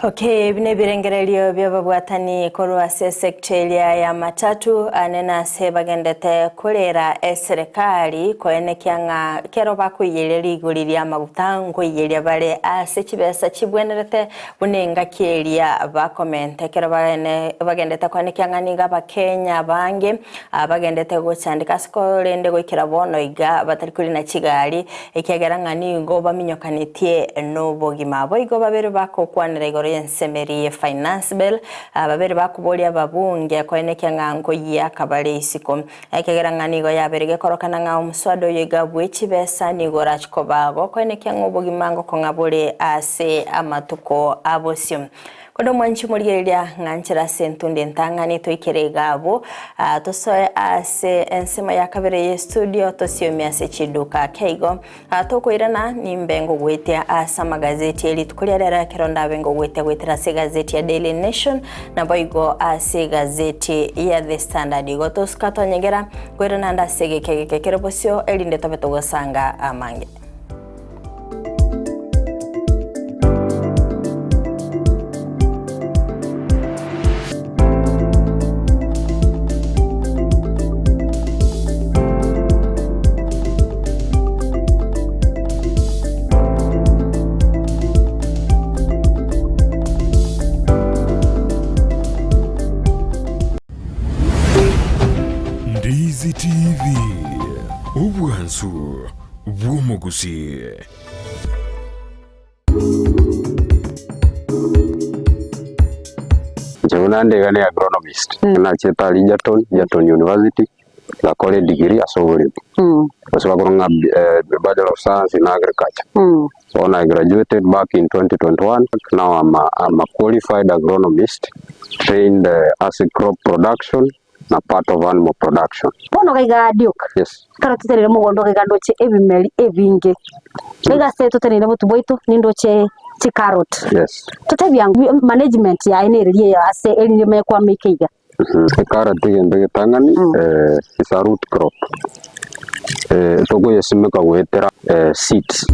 Okay, ebi nebirengererio bi'ababwatani korwa ase esector eria ya matatu ane nase bagendete korera eserekari koenekia ng'a kero bakoiyeria rigori ri'amaguta nkoiyeria bare ase chibesa chibwenerete Buna engaki eria bakomente ekero bagendete koenekia ng'a nigo Abakenya abange bagendete gochandeka ase korende goikera bono iga batari korina chigari ekiagera ng'a nigo baminyokanetie nobogima. Boigo babere bakokwanera igoro y'ensemeri ye Finance Bill, babere bakoboria ababunge koenekia ng'a nkoyiaka bare isiko. Ekiagera ng'a nigo yabeire gekorokana ng'a omoswada oyo iga bwe chibesa nigo orache koba gokoenekia ng'a obogima ngokong'a bore ase amatuko a bosio. Korende omwanchi morigereria ng'a nchera ase entundo entang'ani toikere iga abwo, tosoe ase ensemo ya kabere ye studio tosiomie ase chiduka ake igo. Tokoirana, nimbe ngogoetia ase amagazeti e rituko ria rero ekero ndabe ngogoetia goetera ase egazeti ya Daily Nation naboigo ase egazeti ya The Standard. Igo tosuka tonyegera koirana ande ase egeka egeke kere bosio erinde tobe togosanga amange. Ndizi TV, obwansu bw'omogusii. Inche buna nde iga ne agronomist, nachete aria Egerton, Egerton University, ngakora edegree ase oboremi, ase bakorwa ng'a Bachelor of Science in Agriculture. Bono I graduated back in 2021, now I'm a, I'm a qualified agronomist trained as a crop production. na part of animal production. Bono gaiga Duke, Yes. ekero toteneine mogondo gaiga ndoche ebimeri ebinge, gaiga ase toteneine obotu bwaito nindoche chicarrot. Yes. Totebia management yaye nereri eye ase erinde ekwama eke iga. Ecarrot egento egetang'ani is a root crop, tokoyesimeka goetera seeds.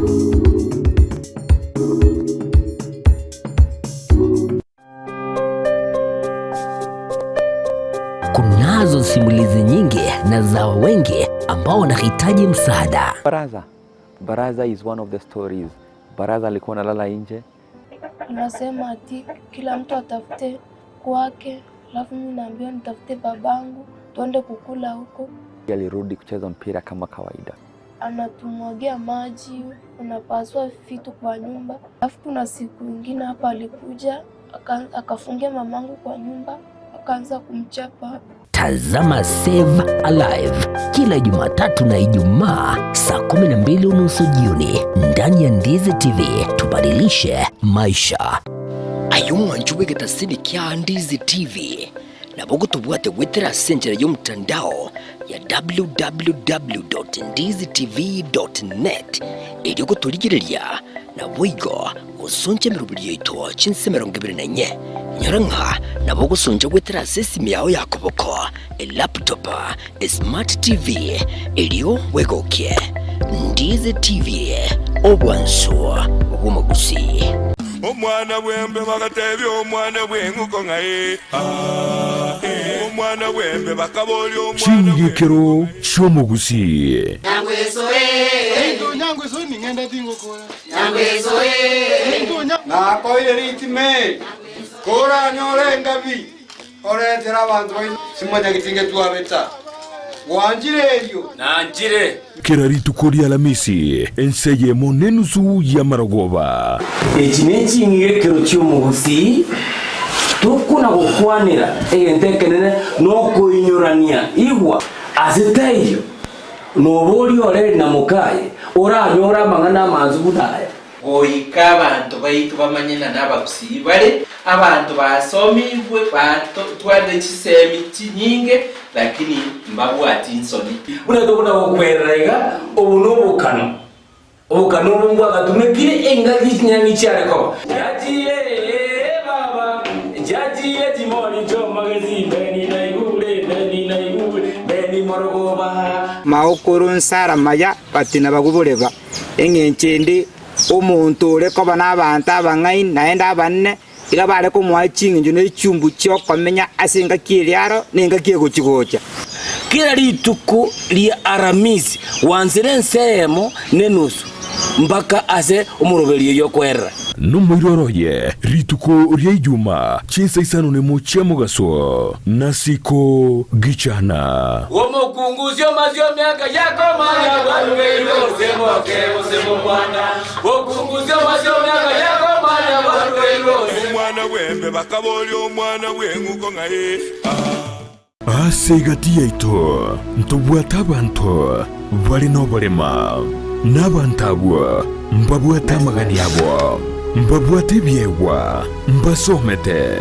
Kunazo simulizi nyingi na za wengi ambao wanahitaji msaada. Baraza. Baraza is one of the stories. Baraza alikuwa analala nje. Anasema ati kila mtu atafute kwake, alafu mimi naambiwa nitafute babangu tuende kukula huko. Alirudi kucheza mpira kama kawaida. Anatumwagia maji, unapasua vitu kwa nyumba. Alafu kuna siku ingine hapa alikuja akafungia mamangu kwa nyumba akaanza kumchapa. Tazama Save Alive kila Jumatatu na Ijumaa saa 12:30 jioni ndani ya Ndizi TV. Tubadilishe maisha. Aye omwancho bw'egetasini kia Ndizi TV, nabo gotobwate goetera ase enchera y'omotandao ya www.ndizitv.net erio gotorigereria naboigo gosoncha emeroberio yaito chinse 24. Inyora ng'a nabo ogosoncha goetera ase esimi yao ya koboko, elaptop, esmart TV, erio bwegokie. Ndizi TV, obwansu bw'omogusii. Omwana bw'embe bagatebia omwana bw'eng'uko ng'a ee, aa, ee. Omwana bw'embe bakaboria omwana Ching'igekero chi'omogusii. Nakoire ritime, koranyore engabi, oretere abanto baino simonyageti ngetwabeta. Gwanchire erio? Nanchire. Kera rituko ri'Alamisi, ense eyemo nenusu y'amarogoba. Echi neching'igekero chi'omogusii, tokona gokwanera egento ekenene nokoinyorania. Igwa, ase taiyo noboria oreri na mokaye, oranyore amang'ana amansu buna aya. Goika abanto baito bamanye ng'a nabagusii bare, abanto basomigwe, batwarire chisemi chinyinge, lakini mbabwati nsoni. Buna tokona gokwerera iga, obo nobokano, obokano obo mbwagatumekire engaki chinyang'i chiare koba. Jaji ee baba, jaji echimoni chi'omogesi, mbeni naigure, mbeni naigure, mbeni morogoba. Maokoro nsara maya batina baguboreba, eng'encho ende omonto ore koba nabanto abang'aini naende abanene, iga bare komoa ching'encho ne chiumbu chi'okomenya ase engaki eria aro na engaki egochi-gocha. Kera rituko ria Aramisi gwansire ense eyemo nenusu mpaka ase omoroberio oyio okoerera. Nomoiroro oye rituko ria Ijuma chinsa isano nemo chia mogaso, nasiko gichana. Omokungusia omasie emiaka yakomanya bwarugeirwe gose moke gose mokwana. Okungusia omasie emiaka yakomanya bwarugeirwe gose. Omwana bw'embe bakaboria omwana bw'eng'uko ng'a ee, aa. Ase egati yaito ntobwate abanto bare noborema, na abanto abwo mbabwate amagani abo, mbabwate ebiegwa, mbasomete,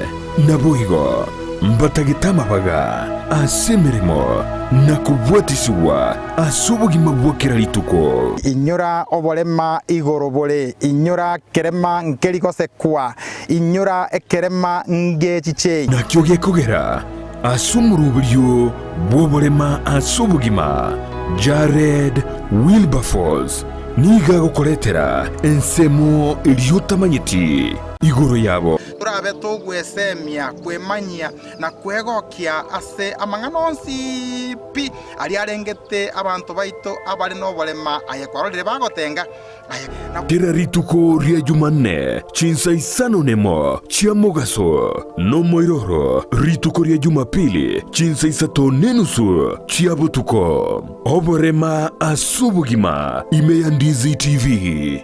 naboigo mbatagete amabaga ase emeremo na kobwatisigwa ase obogima bwa kera rituko. Inyora oborema igoro bore, inyora kerema nkeri gosekwa, inyora ekerema ngechiche. Nakio gekogera ase omoroberio bw'oborema ase obogima, Jared Wilberforce nigo agokoretera ensemo eria otamanyeti igoro yabo. Torabe togwesemia, kwemanyia, na kwegokia ase amang'ana onsi pi aria arengete abanto baito abare noborema, aye kwarorire bagotenga, aye na. Kera rituko ria Jumanne chinsa isano nemo chia mogaso, nomoiroro rituko ria Jumapili chinsa isato nenusu chia botuko. Oborema ase obogima ime ya Ndizi TV.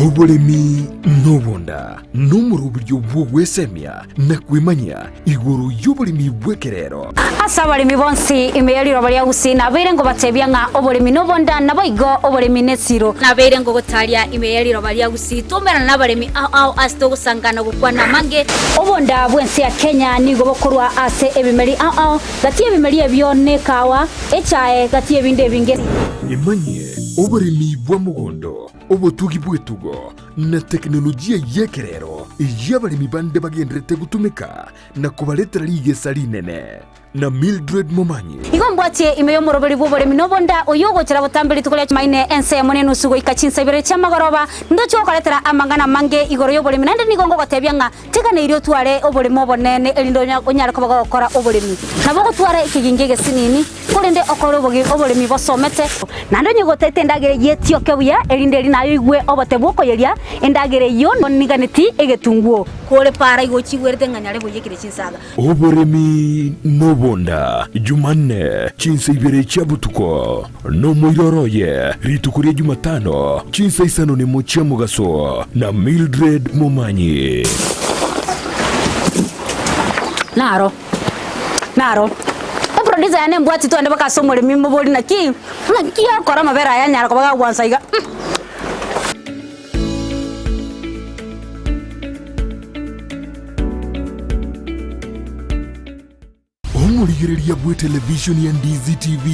Oboremi nobonda nomoroberio bw'ogwesemia na kwemanyia igoro y'oboremi bw'ekerero. Ase abaremi bonsi ime ye riroba ria Gusii nabeire ngobatebia ng'a oboremi nobonda, naboigo oboremi nesiro. Nabeire ngogotaria ime ye riroba ria Gusii twaumerana nabaremi ao ao ase togosangana gokwana amange. Obonda bw'ense ya Kenya nigo bokorwa ase ebimeri ao ao, gati y'ebimeri ebio nekawa, echae, gati y'ebinde ebinge. Emanyie oboremi bwa mogondo, obotugi bw'etugo, na tekinolojia y'ekerero eyio abaremi bande bagendererete gotumeka na kobaretera rigesa rinene. Na Mildred Momanyi. Igo mbwatie ime y'omoroberi bw'oboremi nobonda, oyio ogochera botambe rituko ria Chumaine ensemo nenusu goika chinsa ibere chi'amagoroba, ndoche gokoretera amang'ana amange igoro y'oboremi, naende nigo ngogotebia ng'a Teganeirie otware oboremo obonene, erinde onyare koba gogokora oboremi. Nabo ogotwara ekegingi egesinini, korende okore oboremi bosomete. Naende onye gotaete endagera eyio etioke buya, erinde eri naye oigwe obote bw'okoyeria endagera eyio niganeti egetunguo. Kore para igo ochigwerete ng'a nyare boiyekire chinsaga. Oboremi nobonda, Jumanne, chinsa ibere chia botuko, nomoiroro oye, rituko ria Jumatano, chinsa isano nemo chia mogaso, na Mildred Momanyi. Naro, naro. Eproducer yane embwati twende mpaka ase omoremi mobori naki, naki akora amabere aya anyara koba gagwansa iga. Omorigereria bw'etelevishoni ya Ndizi TV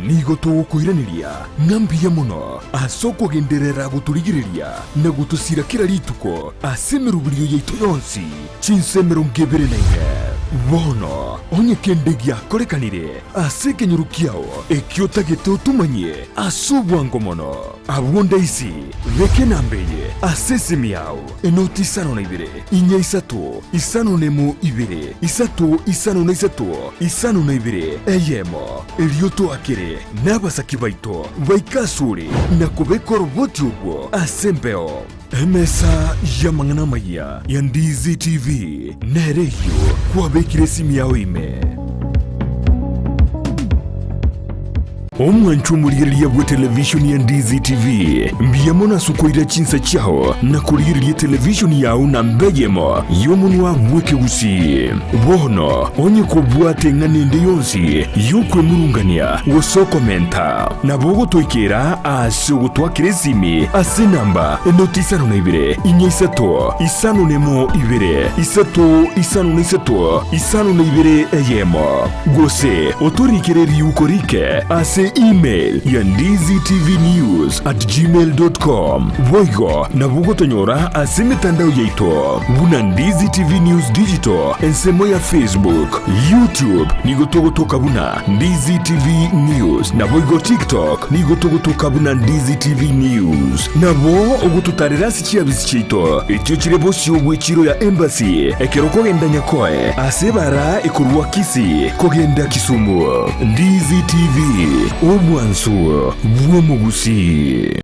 nigo togokoiraneria ng'a mbuya mono ase okogenderera gotorigereria na gotosira kera rituko ase emeroberio yaito yonsi chinsa 24. Bono onye kende giakorekanire ase ekenyoro kiao ekio otagete otomanyie ase obwango mono, abwo ndaisi beka enamba eye ase esimi yao, enoti isano na ibere, inya isato, isano nemo ibere, isato isano na isato, isano na ibere, eyemo. Erio toakere nabasaki baito baike asore na kobeka oroboti orwo ase embeo. Emesa y'amang'ana amayia ya Ndizi TV nere eyio kwabekire esimi yao ime. Omwanchwa omorigereria bw'etelevishoni ya Ndizi TV, mbuya mono ase okoira chinsa chiao na korigereria etelevishoni yao namba eyemo y'omonwa bw'ekegusii. Bono onye kobwate eng'ana ende yonsi y'okwemurungania gose okomenta, nabo ogotoikera ase ogotwakera esimi ase enamba enoti isano na ibere, inya isato, isano nemo ibere, isato isano na isato, isano na ibere eyemo. Gose otorikere riuko rike ase email ya ndizitvnews@gmail.com. Boigo nabo ogotonyora ase emetandao yaito buna Ndizi TV News Digital ensemo ya Facebook, YouTube nigo togotoka buna Ndizi TV News naboigo TikTok nigo togotoka buna Ndizi TV News. Nabo ogototarera ase chiabisi chiaito echio chire bosio bw'echiro ya Embassy ekero okogenda Nyakoe ase ebara ekorwa Kisii kogenda Kisumu. Ndizi TV, obwansu bw'omogusii.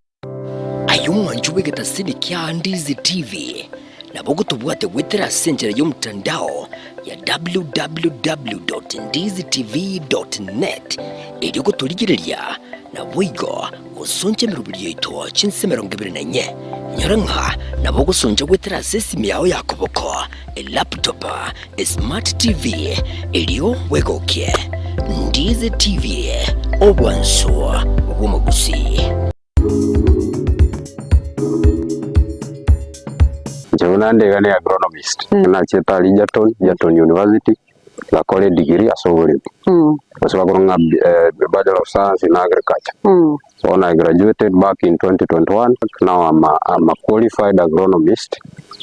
Aye omwancho bw'egetasini kia Ndizi TV, nabo ogotobwate goetera ase enchera y'omotandao ya www.ndizitv.net erio gotorigereria naboigo gosoncha emeroberi yaito chinsa 24. Inyora ng'a nabo ogosoncha goetera ase esimi yao ya koboko, elaptop, esmart TV, erio bwegokie. Ndizi TV, obwansu bw'omogusii. Inche buna nde iga ne agronomist, nachiete aria Egerton, Egerton University, ngakora edegree ase oboremi, gose bakorwa ng'a Bachelor of Science in Agriculture. Bono I graduated back in 2021, now I'm a, I'm a qualified agronomist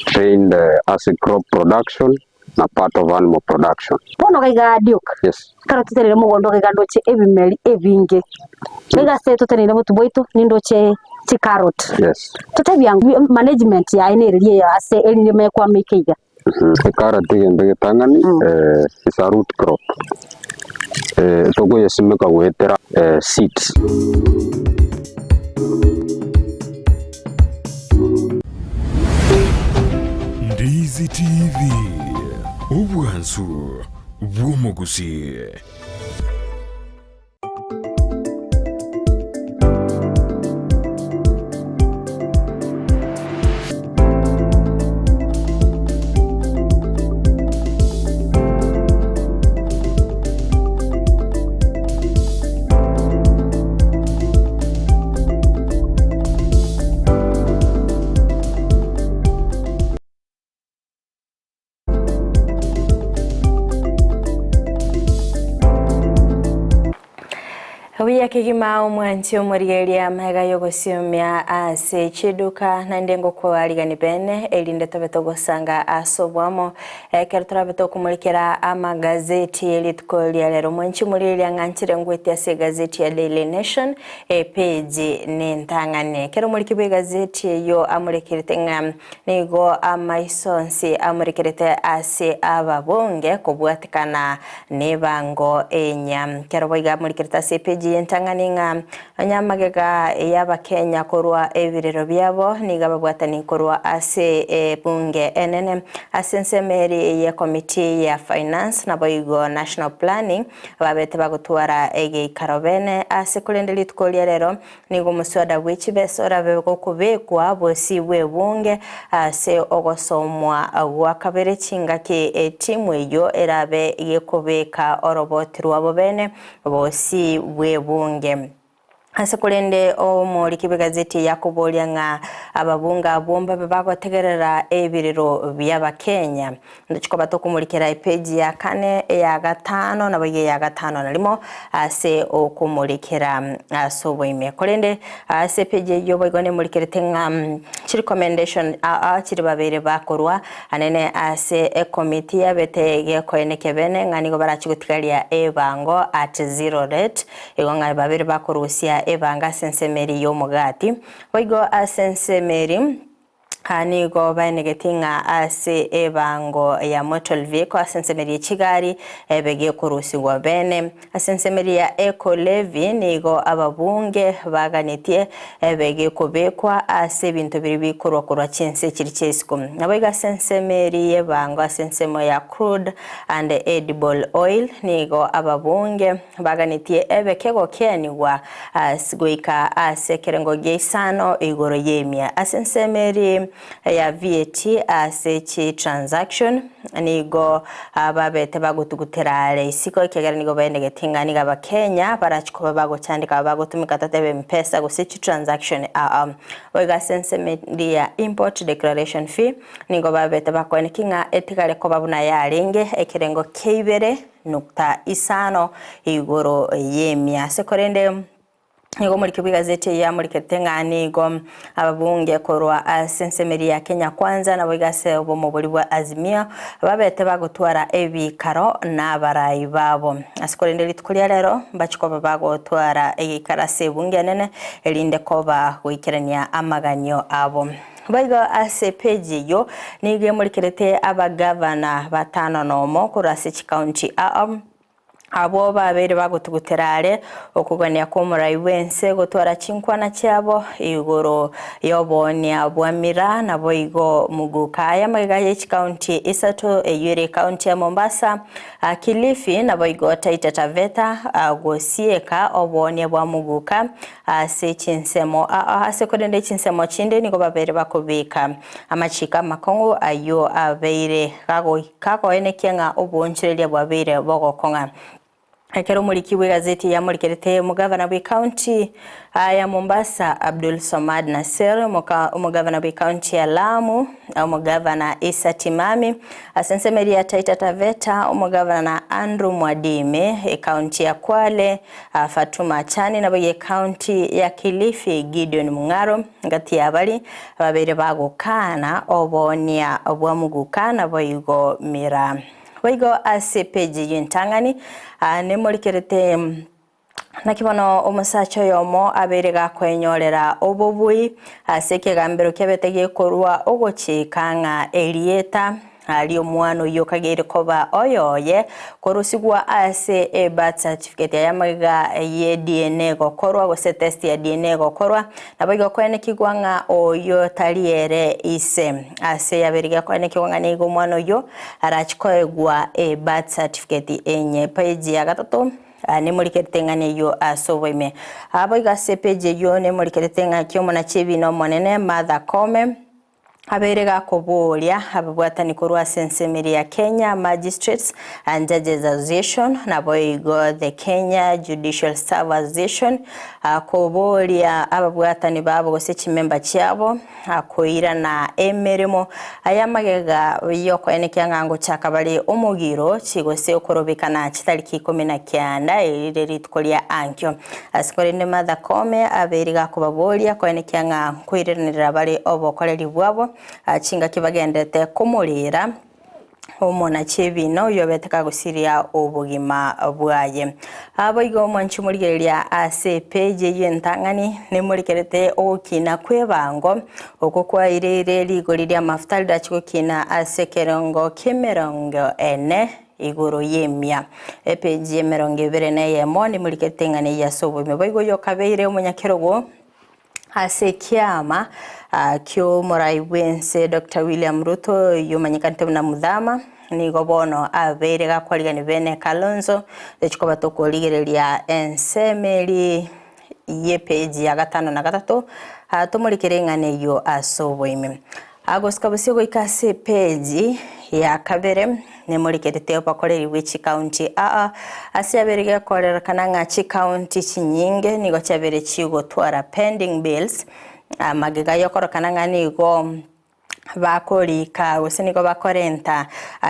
trained ase crop production na part of animal production. Bono gaiga Duke, Yes. ekero totenenire mogondo gaiga ndoche ebimeri ebinge, gaiga ase totenenire obotu bwaito nindoche chicarrot. Yes. Totebie ango management yaye nereri eye ase erinde emanye kwama eke iga. Ecarrot egento egetang'ani is a root crop, tokoyesimeka goetera seeds. Ndizi TV, obwansu bw'omogusii. Mbuya kegima omwanchi omorigereria amaiga y'ogosiomia ase chiduka naende ngokoarigani bene erinde tobe togosanga ase oboamo ekero torabe tokomorikera amagazeti y'erituko ria rero. Omwanchi omorigereria ng'anchire ngwete ase egazeti ya Daily Nation epeji nentang'ani. Ekero omoriki bw'egazeti eyio amorekerete ng'a nigo amaiso onsi amorekerete ase ababunge kobwatekana Nebango enya. Kero boigo amorikerete ase epeji y'entang'ani ng'a onye amagega y'Abakenya korwa ebirero biabo nigo ababwatani korwa ase ebunge enene ase ensemo eri ye committee ya finance naboigo national planning babete bagotwara egeikaro bene ase korende rituko ria rero Nigo omoswada bwe chibesa orabe gokobekwa bosio bw'ebunge ase ogosomwa gwa kabere chingaki etimu eyio erabe gekobeka oroboti rwabo bene bosio bw'ebunge. Ase korende omoriki bw'egazeti eye akoboria ng'a ababunge abwo mbabe bagotegerera ebirero bi'Abakenya. Ndoche koba tokomorikera epeji ya kane, eya gatano, naboigo eya gatano na rimo ase okomorikera ase oboime. Korende ase epeji eyio boigo nemorikerete ng'a chirecommendation aa chiri babere bakorwa anene ase ekomiti yabete gekoenekia bene ng'a nigo barachi gotigaria ebango at zero rate, igo ng'a babere bakorusia ebango ase ensemo eria y'omogati. Boigo ase ensemo eria. Aa nigo baenegetie ng'a ase ebango ya motor vehicle ase ensemeri ye chigari ebe gekorusigwa bene. Ase ensemeri ya eco levy nigo ababunge baganetie ebe gekobekwa ase ebinto biria bikorwa korwa chinse chiria chia isiko. Naboigo ase ensemeri y'ebango ase ensemo ya crude and edible oil nigo ababunge Baganetie ebe kegokianigwa goika ase ekerengo gia isano igoro y'emia. Ase ensemo eria ya VAT ase chi transaction nigo babete bagotugutera are isiko ekiagera nigo baenegeti ng'a nigo abakenya barachi koba bagochandeka bagotumeka totebe mpesa gose chi transaction aa. Boigo ase ensemo eria ya import declaration fee nigo babete bakoeneki ng'a etigare koba buna yarenge ekerengo kia ibere nukta isano igoro y'emia. Ase korende nigo omoriki bw'egazeti eye amorikete ng'a nigo ababunge korwa ase ensemo eria ya Kenya Kwanza naboigo ase obomobori bwa Azimio babete bagotwara ebikaro na abarai babo. Ase korende rituko ria rero mbachi koba bagotwara egeikaro ase ebunge enene erinde koba goikerania amaganio abo. Boigo ase epeji eyio nigo emorikerete abagavana batano nomo korwa ase chikaunti ao, abwo babeire bagotugutera are okogania kw'omorai bw'ense gotwara chinkwana chiabo igoro y'oboonia bwa miraa naboigo muguka. Aya amagega ye chikaunti isato eyio ere ekaunti ya Mombasa, Kilifi naboigo Taita Taveta gosieka oboonia bwa muguka Ase chinsemo aa ase korende chinsemo chinde nigo babeire bakobeka amachiko amakong'u ayio abeire kagoenekia ng'a oboonchoreria bwabeire bogokong'a. Ekero omoriki bw'egazeti yamorikerete omogavana bw'ecounty ya Mombasa Abdul Somad Nassir, omogavana bw'ecounty ya Lamu omogavana Issa Timami, Ase ensemo eria ya Taita Taveta omogavana Andrew Mwadime, ecounty ya Kwale Fatuma Achani naboigo ecounty ya Kilifi Gideon Mung'aro ngati y'abari ababeire bagokana oboonia bwa muguka naboigo miraa. Boigo ase epeji y'entang'ani nemorikerete Naki bono omosacha oyomo abeire gakoenyorera obobui ase ekegambero kiabete gekorua ogochika ng'a erieta ri'omwana oyio kageire koba oyoye korusigwa ase ebirth certificate yaye amagega ye DNA gokorwa gose test ya DNA gokorwa naboigo koenekigwa ng'a oyio tari ere ise. Ase yabeire gekoenekigwa ng'a nigo omwana oyio arachi koegwa ebirth certificate enye. Page ya gatato. Nemorikerete eng'ana eyio ase oboime. Boigo ase epeji eyio nemorikerete ng'a ki omonachi ebiina omonene Martha Koome. Abeire gakoboria ababwatani korwa ase ensemeri ya Kenya Magistrates and Judges Association naboigo the Kenya Judicial Staff Association koboria ababwatani babo gose chimemba chiabo koirana emeremo aya magega yokoenekia ng'a ngochaka bare omogiro chigose okorobekana chitariki ikomi na kianda erire rituko ria ankio. Ase korende Martha Koome abeire gakobaboria koenekia ng'a nkoiranerera bare obokoreri bwabo chingaki bagenderete komorera omonachi ebiina oyio obete kagosiria obogima bwaye. Boigo omwanchi omorigereria ase epeji eyio entang'ani nemorikerete ogokina kw'ebango okwo kwaireire rigori ri'amafuta rirache gokina ase ekerengo ki'emerongo ene igoro y'emia. Epeji y'emerongo ebere na eyemo nimorikerete ing'ana eyio ase oboime. Boigo oyio okabeire omonyakerogo ase ekiama ki'omorai bw'ense Doctor William Ruto oyio omanyekanete buna Muthama, nigo bono abeire gakwarigania bene Kalonzo tochia koba tokorigereria ensemo eria y'epeji ya gatano na gatato tomorikere ing'ana eyio ase oboime. Agosika bosio goika ase epeji ya kabere nemorikerete obokoreri bwe chikaunti aa ase yabeire gekorerekana ng'a chikaunti chinyinge nigo chiabeire chigotwara pending bills amagega yokorokana ng'a nigo bakorika gose nigo bakorenta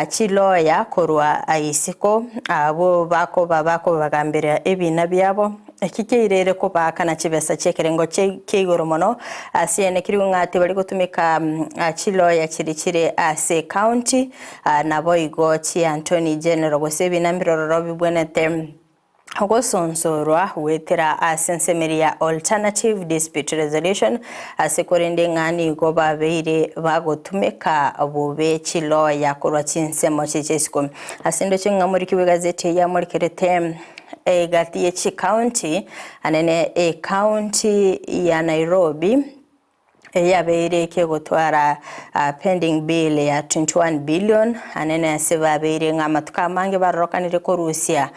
chiloya korwa isiko abwo bakoba bakobagambera ebina biabo. Eki kiairire kobaakana chibesa chi'ekerengo kia igoro mono ase enekirwe ng'a tibari gotumeka chiloya chiria chire ase ecounty naboigo chi'Attorney General gose ebina mbirororo bibwenerete gosonsorwa goetera ase ensemeri ya Alternative Dispute Resolution ase korende ng'a nigo babeire bagotumeka bobe chiloya korwa chinsemo chie chisiko. Ase ndoche ng'a omoriki bw'egazeti eye amorikerete Egati ye chikaunti, anene ekaunti ya Nairobi eyabeire kegotwara pending bill ya 21 billion anene ase babeire ng'a amatuko amange barorokanire korusia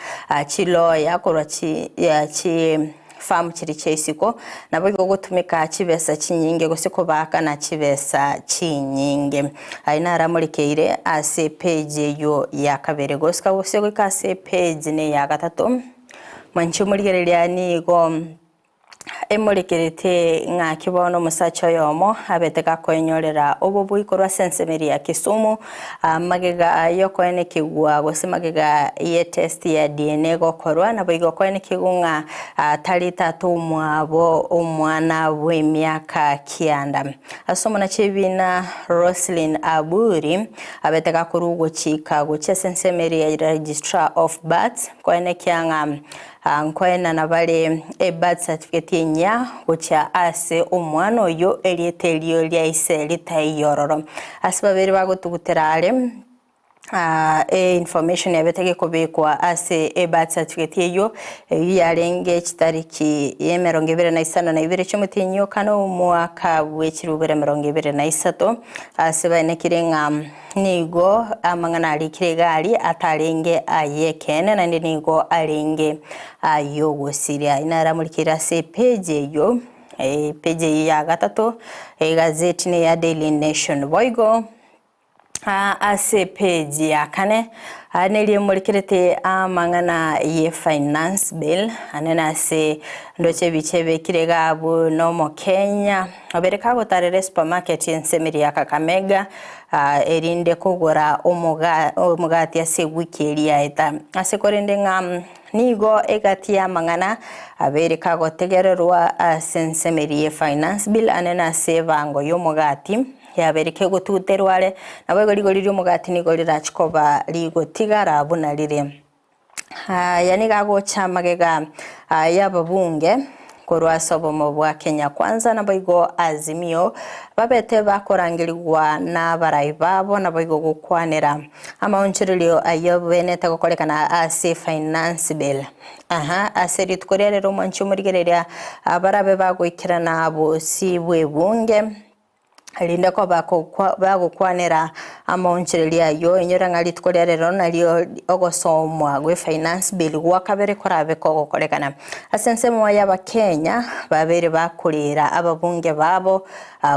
chiloya korwa chi chifarm chiria chia isiko naboigo gotumeka chibesa chinyinge gose kobaakana chibesa chinyinge. Ayio naro amorekeire ase epage eyio ya kabere gosika gose goika ase epage neya gatato. Mwanche omorigereria nigo emorekerete ng'aki bono omosacha oyomo abete gakoenyorera obobui korwa ase ensemo eria ya Kisumu magega yokoenekigwa gose magega ye test ya DNA gokorwa naboigo koenekigwa ng'a tari tata omwabo omwana bw'emiaka kianda. Ase omonachebina Roselyn Aburi abete gakorwa ogochika gochia ase ensemo eria ya Registrar of Births koenekia ng'a nkoenana bare e birth certificate enyia gochia ase omwana oyio erieta erio ria ise ritaiyo ororo. Ase babere bagotugutera are Information yabete gekobekwa ase e birth certificate eyio, eyio yarenge chitariki emerongo ebere na isano na ibere chi'omotienyi o kane omwaka bwe chilifu ibere emerongo ebere na isato, ase baenekire ng'a nigo amang'ana arikire iga aria atarenge ay'ekeene naende nigo arenge ay'ogosiria. Inaramorikeire ase epage eyio, epage eyio ya gatato, egazeti neya Daily Nation. Boigo. Ase epeji ya kane neria emorikerete amang'ana ye finance bill ane nase ndoche ebicha ebekire iga abwo na omokenya obere kagotarera esupermarket ensemeri ya Kakamega erinde kogora omogati ase ewiki eria yaeta ase korende ng'a nigo egati y'amang'ana abere kagotegererwa ase ensemeri ye finance bill ane nase ebango y'omogati. Yabeire kegotuguterwa are, naboigo rigori ri'omogati nigo rirache koba rigotigara buna rire. Aya nigo agocha magega y'ababunge korwa ase obomo bwa Kenya Kwanza naboigo Azimio babete bakorangerigwa n'abarai babo naboigo gokwanera amaonchorerio ayio abenete gokorekana ase Finance Bill. Aha, ase rituko ria rero omwanchi omorigereria barabe bagoikerana bosio bw'ebunge. Erinde koba bagokwanera amaonchoreria ayio, inyora ng'a rituko ria rero nario ogosomwa gwe finance bill gwa kabere korabe kogokorekana. Ase ensemo y'abakenya babeire bakorera ababunge babo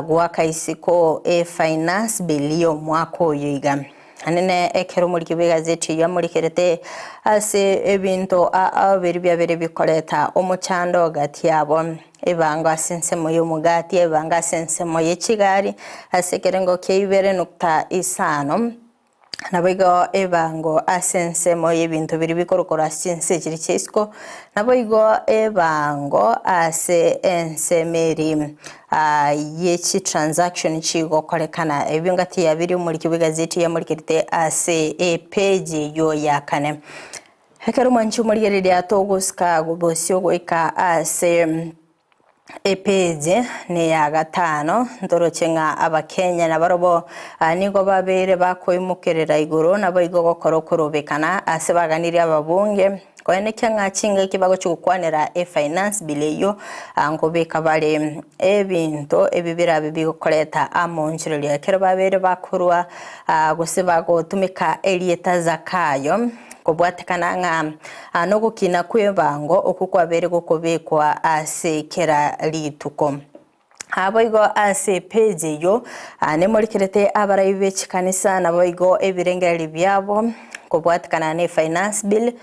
goaka isiko e finance bill y'omwaka oyo iga. Anene ekero omoriki bw'egazeti eyio amorikerete ase ebinto ao biria biabeire bikoreta omochando gati yabo. Ebango ase ensemo y'omogati, ebango ase ensemo ye chigari, ase ekerengo kia ibere nukta isano, naboigo ebango ase ensemo y'ebinto biria bikorukorwa ase chinse chiria chia isiko, naboigo ebango ase ensemo eria ye chitransaction chigokorekana. Ebio ngati ya biria omoriki bw'egazeti yamorikerete ase epage eyio ya kane. Ekero mwancha omorigereria togosika bosio goika ase epeji neya gatano, ntoroche ng'a Abakenya nabarobwo nigo babeire bakoimokerera igoro naboigo gokora okorobekana ase baganirie ababunge koenekia ng'a chingaki bagochia gokwanera efinance bill eyio nkobeka bare ebinto ebi birabe bigokoreta amoonchoreria ekero babeire bakorwa gose bagotumeka erieta Zakayo. Kobwatekana ng'a nogokina kw'ebango okwo kwabeire gokobekwa ase kera rituko. Naboigo ase epeji eyio nemorikerete abarai be chikanisa naboigo ebirengererio biabo kobwatekana ne finance bill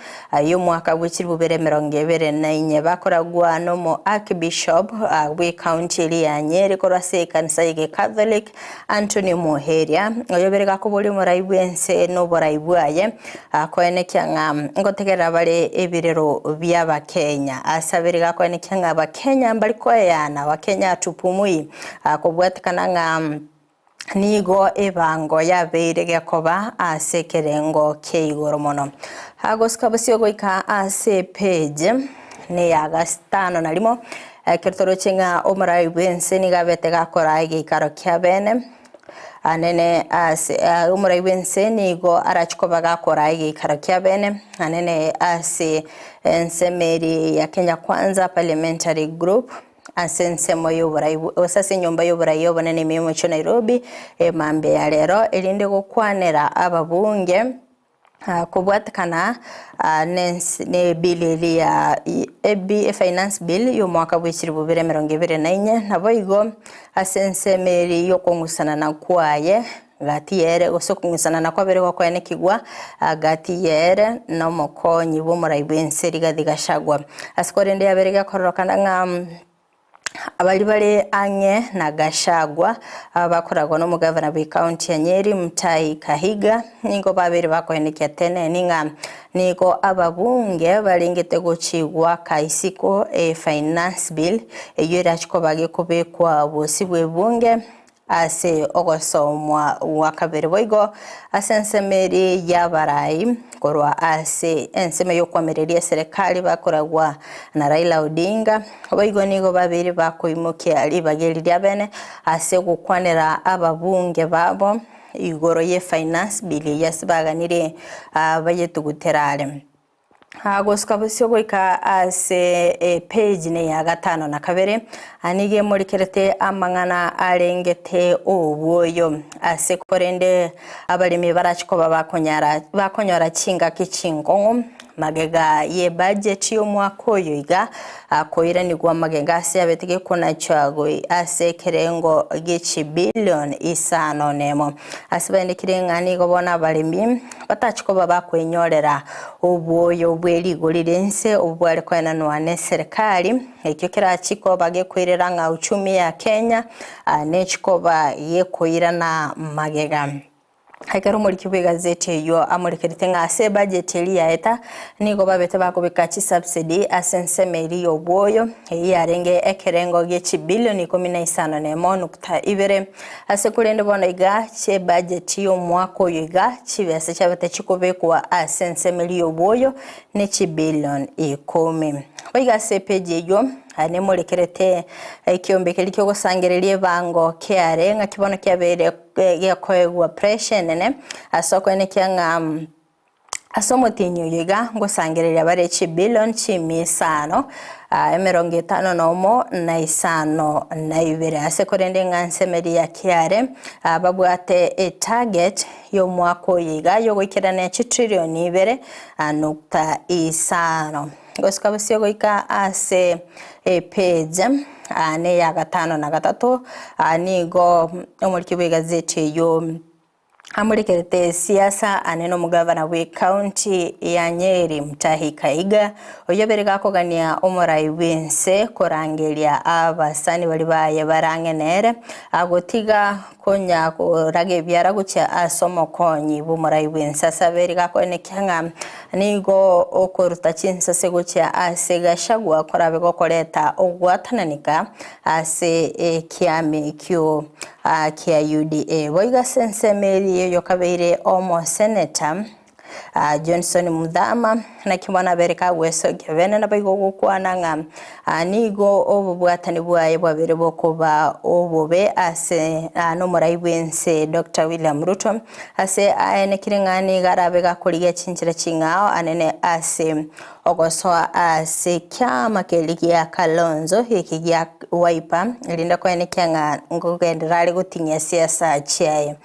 y'omwaka bwe chilifu bibere emerongo ebere na inye bakoragwa nomo Archbishop bwe county eria ya Nyeri korwa ase ekanisa ye Catholic Anthony Muheria, oyobere gakoboria omorai bw'ense noborai bwaye, akoenekia ng'a ngotegerera bare ebirero bi'Abakenya. Ase abere gakoenekia ng'a Abakenya mbari koeyana, Abakenya hatupumui, kobwatekana ng'a nigo ebango yabeire gekoba ase ekerengo kia igoro mono. Agosika bosio goika ase epage neya gatano na rimo, Ekero toroche ng'a omorai bw'ense nigo abete gakora egeikaro kia bene, anene ase omorai bw'ense nigo arache koba gakora egeikaro kia bene, anene ase ensemo eria ya Kenya Kwanza Parliamentary Group, ase ensemo y'oborai gose ase enyomba y'oborai obonene ime y'omochie o Nairobi, emambia ya rero, erinde gokwanera ababunge. Kobwatekana nebill eria ya efinance bill y'omwaka bwe chilifu bibere emerongo ebere na inye, naboigo ase ensemo eria y'okong'usanana kwaye gati yere gose okong'usanana kwabere gokoenekigwa gati yere na omokonyi bw'omorai bw'ense Rigathi Gachagua. Ase korende yabere gekororokana ng'a. Abaria bare ang'e na Gachagua, aba bakoragwa nomogavana bw'ecounty ya Nyeri Mutahi Kahiga, nigo babeire bakoenekia teneni ng'a nigo ababunge barengete gochi goaka isiko efinance bill eyio erachi koba gekobekwa bosio bw'ebunge Ase ogosomwa gwa kabere boigo ase ensemo eria y'abarai korwa ase ensemo y'okoamereria eserekari bakoragwa na Raila Odinga, boigo nigo babeire bakoimokia ribaga eri riabene ase gokwanera ababunge babo igoro ye finance bill eyio ase baganirie bayetugutere are. Gosuka bosio goika ase epage neya gatano na kabere, nigo emorikerete amang'ana arengete obwoyo ase korende abaremi barache koba bakonyara bakonyora chingaki chinkong'u magega ye budget y'omwaka oyo iga koiranigwa magega ase abete gekonachwa ase ekerengo gie chibillion isano nemo. Ase baendekire ng'a nigo bono abaremi batachi koba bakwenyorera obwoyo bwe rigori ri'ense obwo bware koenanwa neserikari, ekio kerachi koba gekoirera ng'a uchumi ya Kenya nechi koba gekoirana magega. Ekero omoriki bw'egazeti eyio amorekerete ng'a ase ebudget eria yaeta nigo babete bakobeka chisubsidy ase ensemo eria y'obwoyo eyio yarenge ekerengo gie chibillion ikomi na isano nemo nukta ibere Ase korende bono iga chiebajeti y'omwaka oyo iga chibesa chiabete chikobekwa ase ensemo eria y'obwoyo ne chibilion ikomi. Boigo ase epeji eyio nemorekerete ekiombe keria kiogosangereria ebango kiare ng'aki bono kiabeire gekoegwa pressure enene ase okoenekia ng'a. Ase omotienyi oyo iga ngosangereria bare chibilion chimia isano, 51 na 52. Ase korende ng'a nsemeri ya kiare babwate etarget y'omwaka oyo iga yogoikerania chitrillion 2.5. Gosika bosio goika ase epage neya gatano na gatato nigo omoriki bw'egazeti eyio Amorekerete siasa ane nomogavana bwe county ya Nyeri Mutahi Kahiga oyio obere gakogania omorai bwense korangeria abasani baria baye bare ang'e nere agotiga konya koraga ebiara gochia ase omokonyi bw'omorai bwense ase abere gakoenekia ng'a nigo okoruta chinsase gochia ase Gachagua korabe gokoreta ogwatananeka ase ekiama ekio kia UDA. Boigo ase ensemo eria oyokabeire omoseneta Johnson Muthama naki bono abere kagwesokia bene naboigo ogokwana ng'a nigo obobwatani bwaye bwabeire bokoba obobe ase nomorai bwense Doctor William Ruto ase aenekire ng'a nigo arabe gakorigia chinchera ching'ao anene ase Ogosoa ase ekiama keria gia Kalonzo eke gia Wiper erinde koenekia ng'a nkogenderera are goting'ia siasa chiaye.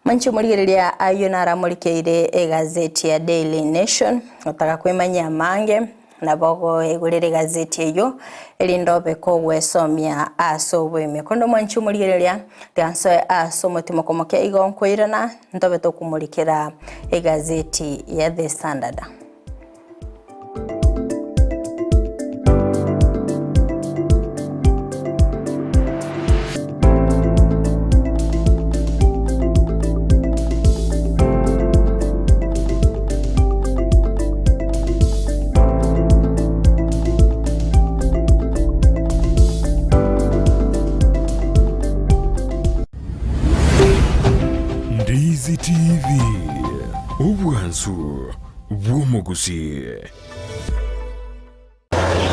Manche omorigereria ayio naramorikeire egazeti ya Daily Nation otaka kwemanyia amange nabo ogoegorera egazeti eyio erinde obe kogwesomia ase oboime. Korende omwanchi omorigereria tiga nsoe ase omotimoko moke igo nkoirana ntobe tokomorikera egazeti ya The Standard. Ndizi TV, obwansu bw'omogusi.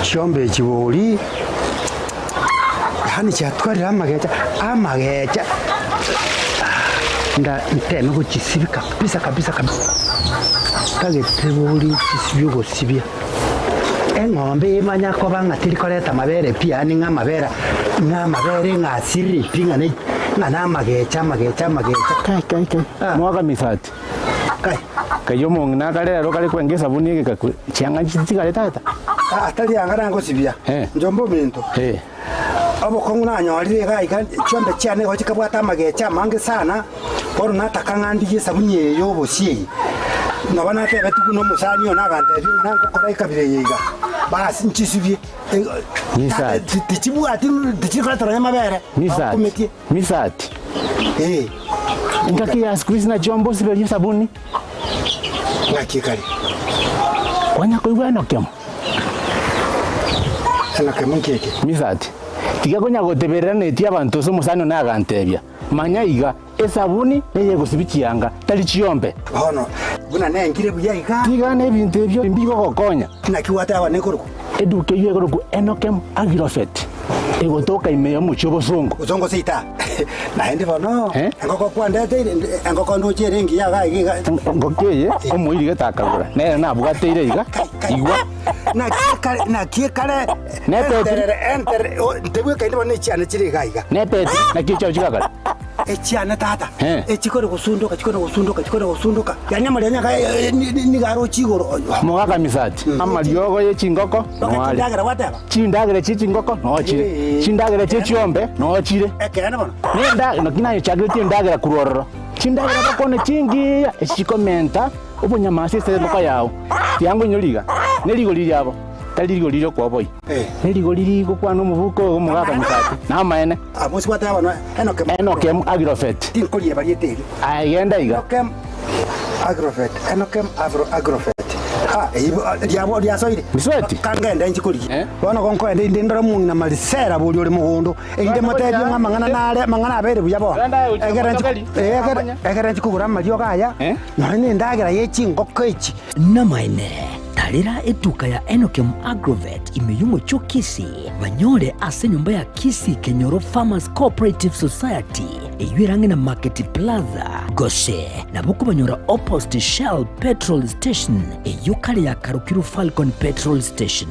Chiombe echi bori, yaani chiatwarire amagecha, amagecha nda nteme gochisibia kabisa kabisa kabisa, ntagete bori chisibie ogosibia. Eng'ombe emanya koba ng'a teri koreta amabere pi yaani ng'a amabere ng'a amabere ng'a asirire pi ng'a ne ng'a na amagecha amagecha amagecha. Kai kai kai, mwaka misati. Kai. Kai omong'ina akare ero kare kwenga esabuni egekakwe, chianga nchitigare tata. Atari anga nangosibia, njombe ominto. Obokong'u nanyorire iga iga, chiombe chiane igo chikabwata amagecha amange sana, bono nataka ng'a ndigie esabuni eye y'obosie eye. Nabo natebetigwe buna omosani one agantebia ng'a nangokora ekabira eye iga, basi nchisibie. Misati. Tichibwati, tichiri koreta nonya amabere, Misati. bakumetie. Misati. Engaki ya siku hizi nachio mbosiberie esabuni. Ng'aki ekare? Kwanya koigwa enokemo? Enokemo nki eke? Misati. Tiga konya goteberera netie abanto ase omosani one agantebia, Manya iga, esabuni neyegosibia chianga, tari chiombe. Bono, buna nengire buya iga. Tiga nebinto ebio mbigogokonya. Naki gwateba nekorokwa? Eduka eyio ekorokwa Enokem Agrofet, egotoka ime y'omochie obosongo. Bosongo seita. Naende bono, engoko kwandeteire, engoko ndoche ere engiya iga iga iga. Engoko eye omoiri gete akagora, nere nabwateire iga, igwa. Naki ekare, naki ekare, Nepetiri. enterere, enterere, o, ntebwekaini bono echiane chire iga iga. Nepetiri, naki echiao chigakare? Echiane tata, echikore gosundoka, chikore gosundoka, chikore gosundoka, yaani amarionya aka nigo aroche igoro. Mogaka misati, amariogo ye chingoko Boka noare. chindagera gwateba? Chindagera chie chingoko noo chire, chindagera chie chiombe noo chire. Ekeene bono. Nenda, naki nayochageretie endagera korwa ororo. Chindagera bakone chingiya echi chikomenta obonyama ase engoko yao. Tiango inyore iga, ne rigori riabo tari rigori ri'okoboyia. Nerigori rigokwana omobuko oyo omogaka misati, namaene. Enokem Agrofet. Aye genda iga. Misweti. Namaene, Tarera etuka ya Enokem Agrovet ime y'omochie o Kisii, banyore ase enyomba ya Kisii Kenyoro Farmers Cooperative Society. eyio ere ang'e na Market Plaza, gose nabo okobanyora opposite Shell Petrol Station eyio kare yakarokirwe Falcon Petrol Station.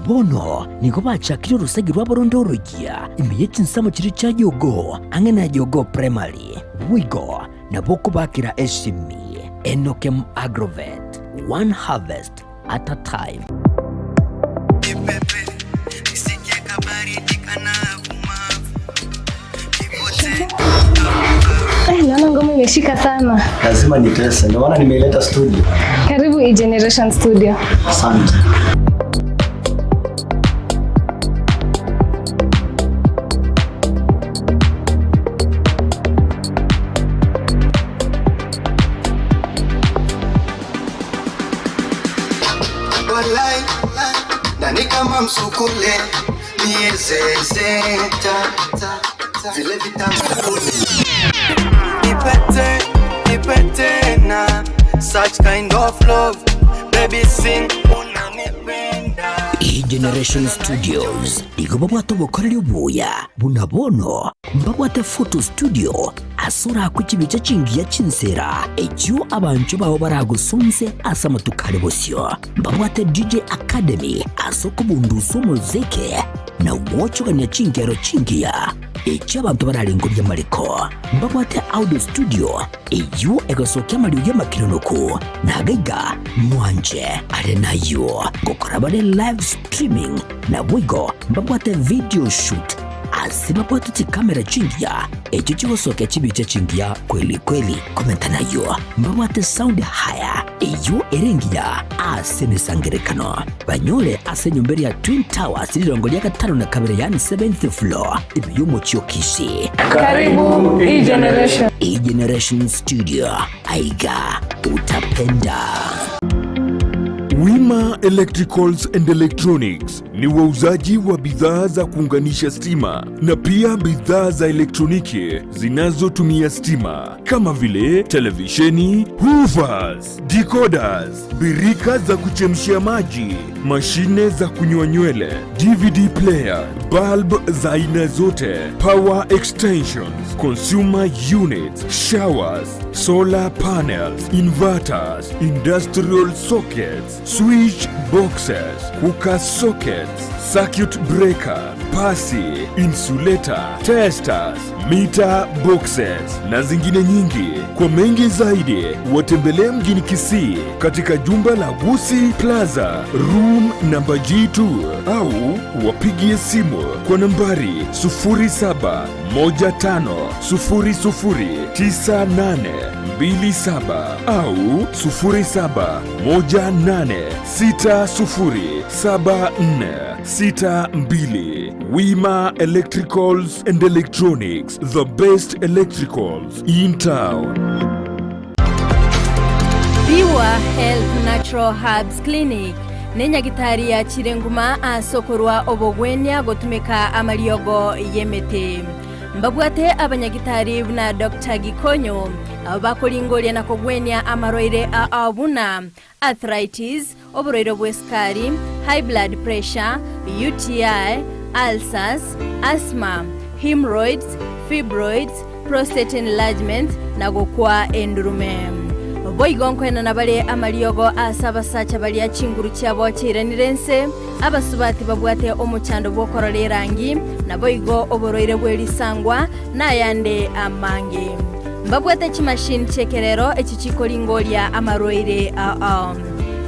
Bono nigo bachakire orosegi rwabo ronde oroyia ime ye chinsemo chiria chia Jogoo ang'e na Jogoo Primary. Boigo nabo okobakera esimi Enokem Agrovet, one harvest at a time. Eh, naona ngoma imeshika sana. Lazima nitese, ndio maana nimeileta studio. Karibu E-Generation Studio. Asante. Walai, nani kama msukule niezezeta vile vitamsukule Nipete, nipete na such kind of love baby sing unanipenda E-Generation Studios nigo babwate obokoreri obuya buna bono mbabwate photo studio ase orakwe chibicha chingiya chinsera echio abanchwa bao baragosonse ase amatuko are bosio. Mbabwate DJ Academy ase okobundusa omoziki na gwochogania chinkero chingiya echio abanto bararengorie amariko. Mbabwate audio studio eyio egosokia amariogi amakironoku na agaiga mwanche are nayio gokora bare live streaming naboigo mbabwate video shoot ase babwate chikamera chingiya echio chigosokia chibicha chingiya kweli kweli. Komenta nayio mbabwate sound haya eyio ere engiya ase emesangerekano. Banyore ase enyomba eria Twin Towers rirongo ria gatano na kabere yaani seventh floor ime y'omochie o Kisii. Karibu E-Generation. E-Generation Studio, aiga utapenda. Wima Electricals and Electronics ni wauzaji wa bidhaa za kuunganisha stima na pia bidhaa za elektroniki zinazotumia stima kama vile televisheni, hoovers, decoders, birika za kuchemshia maji, mashine za kunyoa nywele, DVD player, bulb za aina zote, power extensions, consumer units, showers, solar panels, inverters, industrial sockets, switch boxes, cooker sockets, circuit breaker, pasi, insulator, testers, meter boxes na zingine nyingi. Kwa mengi zaidi watembelee mjini Kisii katika jumba la Gusi Plaza room namba G2 au wapigie simu kwa nambari 0715009827 au 0718607462. Wima Electricals and Electronics, the best electricals in town. Pure Health Natural Herbs Clinic nenyagitari yachire nguma ase okorwa obogwenia gotumeka amariogo y'emete. Mbabwate abanyagitari buna Doctor Gikonyo abo bakoringoria na kogwenia amarwaire ao buna arthritis, oborwaire bw'esukari, high blood pressure, UTI, ulcers, asthma, hemorrhoids, fibroids, prostate enlargement, na gokwa endurume. Boigo nkoenana bare amariogo ase abasacha baria chinguru chiabo chiairanire ense, abasubati babwate omochando bw'okorora erangi, naboigo oborwaire bwe risangwa, na ayande amange. Mbabwate chimashini chi'ekerero echi chikoringoria amarwaire ao.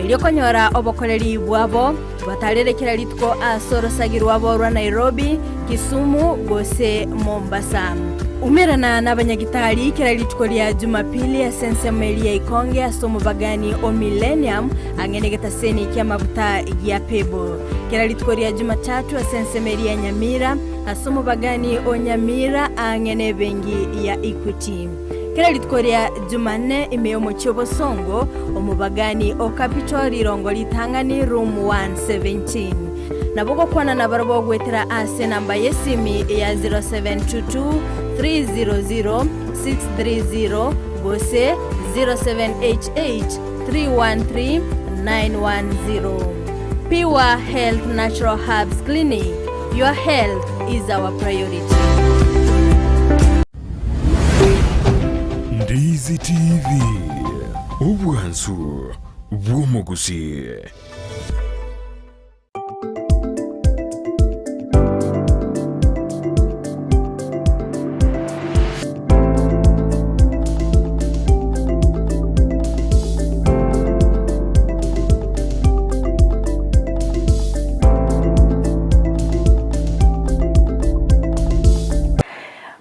Erio konyora obokoreri bwabo, batarere kera rituko ase orosagi rwabo rwa Nairobi, Kisumu gose Mombasa. Umerana nabanyagitari kera rituko ria Jumapili ase ensemo eria ya Ikonge ase omobagani o Millennium ang'e negetaseni ki'amaguta gia Pebble. Kera rituko ria Jumatatu ase ensemo eria ya Nyamira Ase omobagani o Nyamira aang'e nebenki ya Equity. Kera rituko ria Jumanne ime y'omochie obosongo, omobagani o Capital rirongo ritang'ani room 117. Nabo gokwana nabarabwo goetera ase enamba y'esimi ya 0722 300 630 gose 0788 313 910. Pure Health Natural Herbs Clinic, your health is our priority. Andizi TV, obwansu bw'omogusii.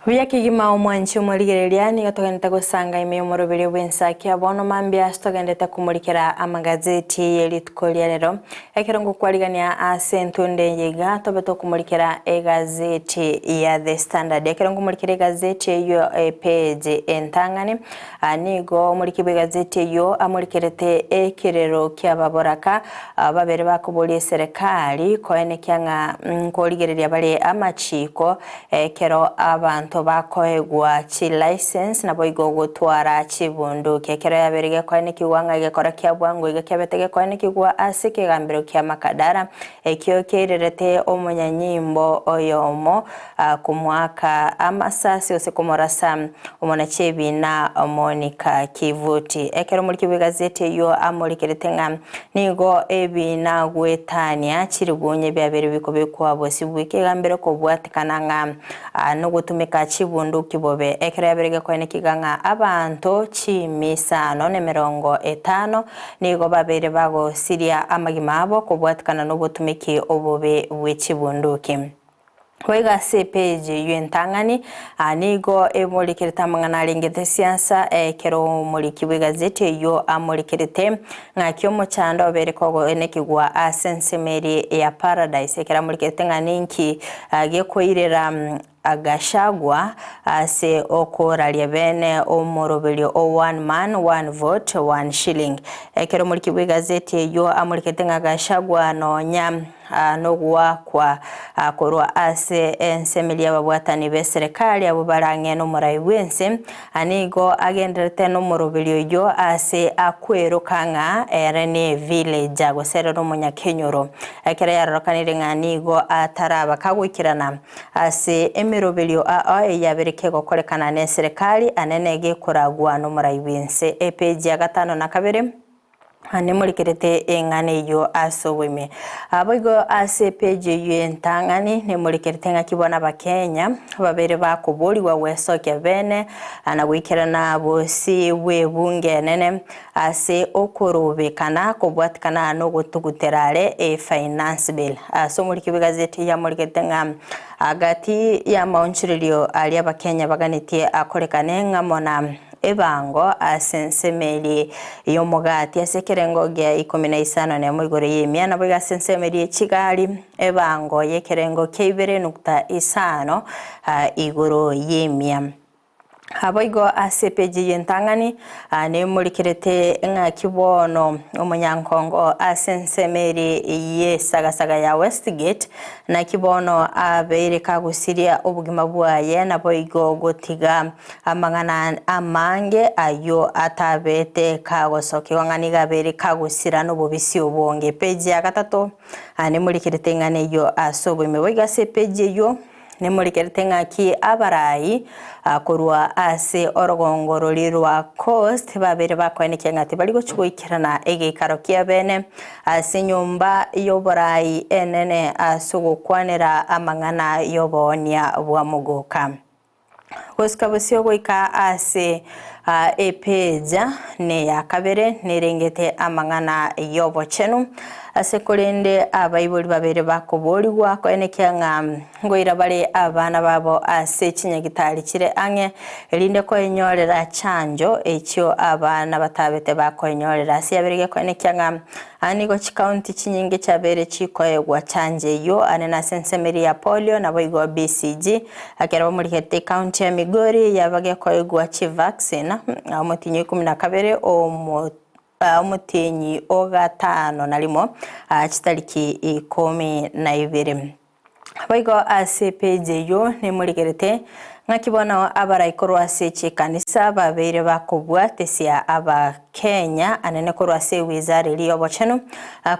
Buya kegima omwanchi omorigereria nigo togenderete gosanga ime y'omoroberio bw'ensaki bono mambia ase togenderete komorikera amagazeti ye rituko ria rero. Ekero ngokwarigania ase entunde eye iga tobe tokomorikera egazeti ya The Standard. Ekero nkomorikera egazeti eyio epage entang'ani nigo omoriki bw'egazeti eyio amorikerete ekerero ki'ababoraka babere bakoboria eserekari koenekia ng'a nkorigereria bare amachiko Ekero abanto bakoegwa chilicense naboigo gotwara chibunduki. Ekero yabeire gekoenekigwa ng'a egekora kia bwango iga kiabete gekoenekigwa ase ekegambero kia Makadara, ekio kiairerete omonyanyimbo oyomo komoaka amasasi gose komorasa omonachiebiina Monica Kivuti. Ekero omoriki bw'egazeti eyio amorikerete ng'a Nigo ebi nagoetania chirigunye biabeire bikobekwa bosio bw'ekegambero kobwatekana ng'a nogotumeka chibunduki bobe. Ekero yabeire gekoenekiga ng'a abanto chimisano nemerongo etano nigo babeire bagosiria amagima abo kobwatekana nobotumeki obobe bwe chibunduki. Boigo ase epeji eyio entang'ani, nigo emorikerete amang'ana arengete siasa, ekero omoriki bw'egazeti eyio amorikerete ng'aki omochando obeire kogoenekigwa ase ensemo eria ya Paradise, ekero amorikerete ng'a ninki gekoirera Gachagua ase okoraria bene omoroberio o one man, one vote, one shilling. Ekero omoriki bw'egazeti eyio amorikerete ng'a Gachagua nonya nogoakwa korwa ase ensemeri y'ababwatani b'eserekari abwo bare ang'e nomorai bw'ense, nigo agendererete nomoroberio oyio ase akweroka ng'a ere nevillager gose ere nomonyakenyoro. Ekero yarorokanire ng'a nigo ataraba kagoikerana ase emeroberio ao eyabere kegokorekana neserekari anene gekoragwa nomorai bw'ense. Epeji ya gatano na kabere. Nemorikerete eng'ana eyio ase oboime. Boigo ase epeji eyio entang'ani nemorikerete ng'aki bono Abakenya babeire bakoborigwa gwesokia bene na goikerana bosio bw'ebunge enene ase okorobekana kobwatikana nogotugutera are e Finance Bill. Ase omoriki bw'egazeti yamorikerete ng'a agati y'amaonchorerio aria Abakenya baganetie akorekane ng'amo na Ebango ase ensemo eria y'omogati ase ekerengo gia ikomi na isano nemo igoro y'emia, naboigo ase ensemo eria ye chigari ebango y'ekerengo kia ibere nukta isano igoro y'emia. Naboigo ase epeji eyio entang'ani nemorikerete ng'aki bono omonyankongo ase ensemo eria y'esagasaga ya Westgate, naki bono abeire kagusiria obogima bwaye naboigo gotiga Amang'ana amange ayio atabete kagosokigwa ng'a nigo abeire kagosira nobobisi obonge. Epeji ya gatato nemorikerete ing'ana eyio ase oboime. Boigo ase epeji eyio nemorikerete ng'aki abarai korwa ase orogongo roria rwa Coast babeire bakoenekia ng'a tibari gochia goikerana egeikaro kiabene ase enyomba y'oborai enene ase ogokwanera amang'ana y'oboonia bwa mogoka. Gosika bosio goika ase epeja neya kabere nerengete amang'ana y'obochenu, ase korende abaibori babere bakoborigwa koenekia ng'a ngoira bare abana babo ase chinyagitari chire ang'e, erinde koenyorera chanjo echio abana batabete bakoenyorera. Ase yabere gekoenekia ng'a Aa nigo chikaunti chinyinge chiabeire chikoegwa chanjo eyio ane nase ensemo eria ya polio naboigo BCG. Ekero bamorigete ekaunti ya Migori yaba gekoegwa chivaccine omotienyi o ikomi na kabere omotienyi o gatano na rimo chitariki ikomi na ibere. Boigo ase epeji eyio nemorigerete ng'aki bono abarai korwa ase chikanisa babeire bakobwatesia Abakenya anene korwa ase ewizara eria y'obochenu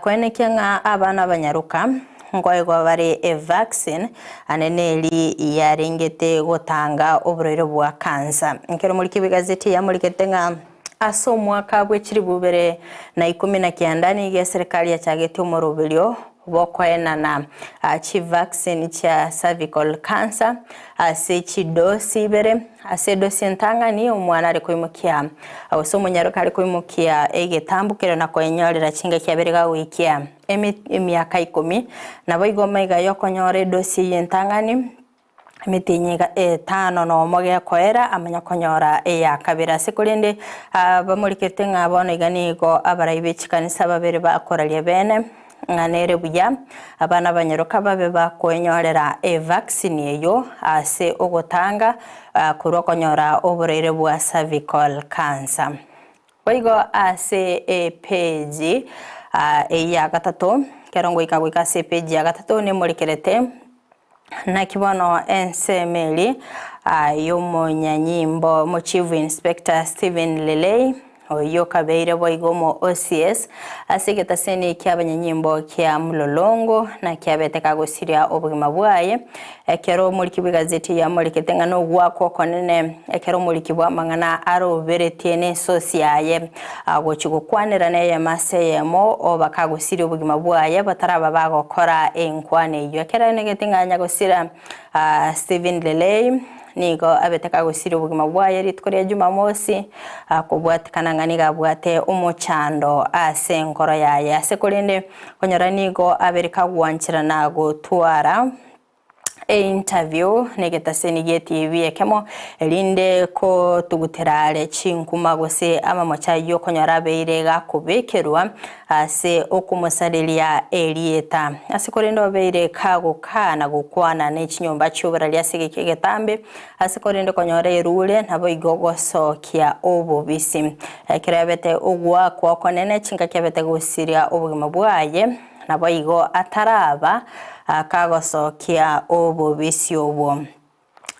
koenekia ng'a abana abanyaroka nkoegwa bare evaccine ane neri yarengete gotanga oborwaire bwa cancer. Ekero morike bw'egazeti yamorikete ng'a ase omwaka bwe chilifu ibere na ikomi na kianda nigo eserekari yachagetie omoroberio bw'okoenana chivaccine chia cervical cancer ase chidosi ibere. Ase edosi entang'ani omwana are koimokia gose omonyaroke are koimokia egetambokero na koenyorera chingaki abere gagoikia emiaka ikomi. Naboigo maiga y'okonyora edosi eyio entang'ani emetienyi etano nomo gekoera amanye konyora eya kabere. Ase korende bamorikete ng'a bono iga nigo abarai be chikanisa babere bakoraria bene ng'a nere buya abana abanyaroka babe bakoenyorera evaccine eyio ase ogotanga korwa konyora oborwaire bwa cervical cancer. Boigo ase epeji eyio ya gatato, ekero ngoika goika ase epeji ya gatato nemorekerete Naki bono ensemo eria y'omonyanyimbo omochief inspector Stephen Lelei, oyio okabeire boigo omo OCS ase egetaseni ki'abanyanyimbo kia Mlolongo, naki abete kagosiria obogima bwaye ekero omoriki bw'egazeti eyio amorekete ng'a nogwakwa okonene ekero omoriki bw'amang'ana aroberetie nesosi yaye Agochia gokwanera neyemo ase eyemo, o bakagosiria obogima bwaye, bataraba bagokora enkwana eyio. Ekero aenegete ng'a nyagosira Stephen Lelei nigo abete kagosiria obogima bwaye rituko ria Jumamosi, kobwatekana ng'a nigo abwate omochando ase enkoro yaye. Ase korende, konyora nigo abere kagwancherana gotwara Einterview negetaseni gi'etibi ekemo, erinde kotugutera are chinkuma gose amamocho ayio okonyora abeire gakobekerwa ase okomosareria erieta. Ase korende obeire kagokana gokwana ne chinyomba chi'oborari ase egeka egetambe, ase korende konyora erure naboigo gosokia obobisi. Ekero abete ogoakwa okonene chingaki abete gosiria obogima bwaye, Naboigo ataraba kagosokia obobisi obwo.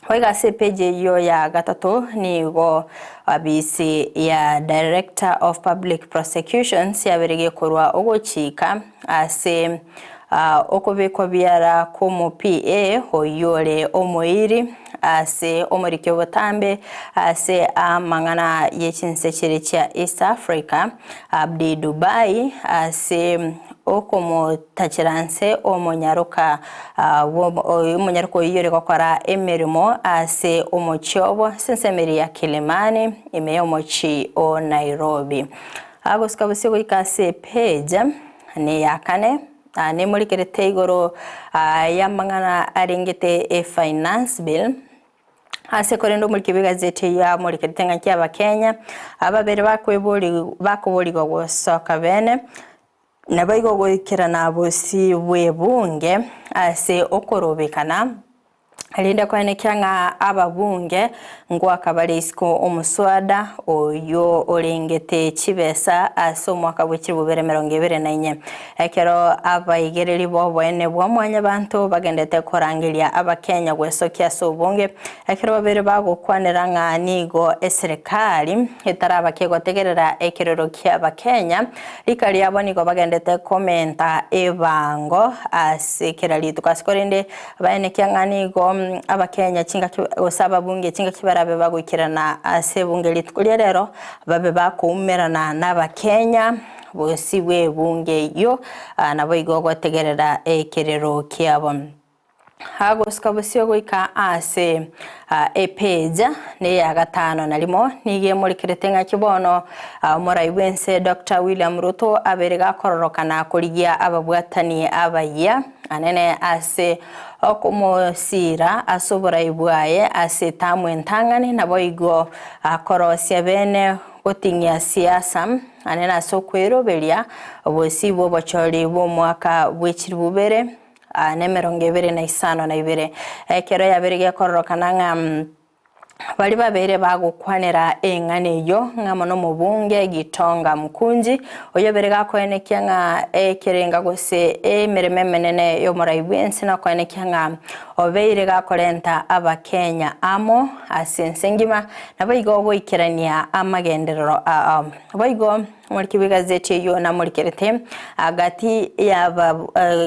Boigo ase epeji eyio ya gatato nigo abisi ya Director of Public Prosecutions yabere gekorwa ogochika ase okobekwa biara kw'omo PA oyio ore omoiri ase omoriki obotambe ase amang'ana ye chinse chiria chia East Africa Abdi Dubai ase okomotachera nse omonyaroka omonyaroka oyio ore gokora emeremo ase omochie obo ase ensemo eria ya Kilimani ime y'omochie o Nairobi. Agosika bosio goika ase epage neya kane nemorikerete igoro y'amang'ana arengete efinance bill. Ase korende omoriki bw'egazeti eyio amorikerete ng'aki Abakenya ababere bakoborigwa gosoka bene, naboigo goikerana bosio bw'ebunge ase okorobekana, erinde koenekia ng'a ababunge ngoaka bare isiko omoswada oyio orengete chibesa ase omwaka bwe chilifu bibere emerongo ebere na inye. Ekero abaigereri b'oboene bwa Mwanyabanto bagendete korangeria Abakenya gwesokia ase obonge, ekero babere bagokwanera ng'a nigo eserekari etaraba kegotegerera ekerero ki'Abakenya, rika riabo nigo bagendete komenta ebango ase kera rituko. Ase korende baenekia ng'a nigo Abakenya chingaki gose ababunge chingaki barabe bagoikerana ase ebunge rituko ria rero, babe bakoumerana n'Abakenya. Bosio bw'ebunga eyio, naboigo gotegerera ekerero kiabo. Agosuka bosio goika ase epage neya gatano na rimo, nigo emorekerete ng'aki bono omorai bw'ense Doctor William Ruto abeire gakororokana korigia ababwatani abayia anene ase okomosiira ase oborai bwaye ase etamu entang'ani naboigo akorosia bene goting'ia siasa Anene ase okweroberia obosio bw'obochori bw'omwaka bwe chilifu ibere na emerongo ebere na isano na ibere, ekero yabeire gekororokana ng'a baria babeire bagokwanera eng'ana eyio ng'a amo nomobunge Gitonga Mukunji, oyio obeire gakoenekia ng'a ekerenga gose emeremo emenene y'omorai bw'ense nokoenekia ng'a obeire gakorenta Abakenya amo ase ense engima, naboigo goikerania amagenderero. Boigo. Omoriki bw'egazeti eyio namorikerete gati y'aba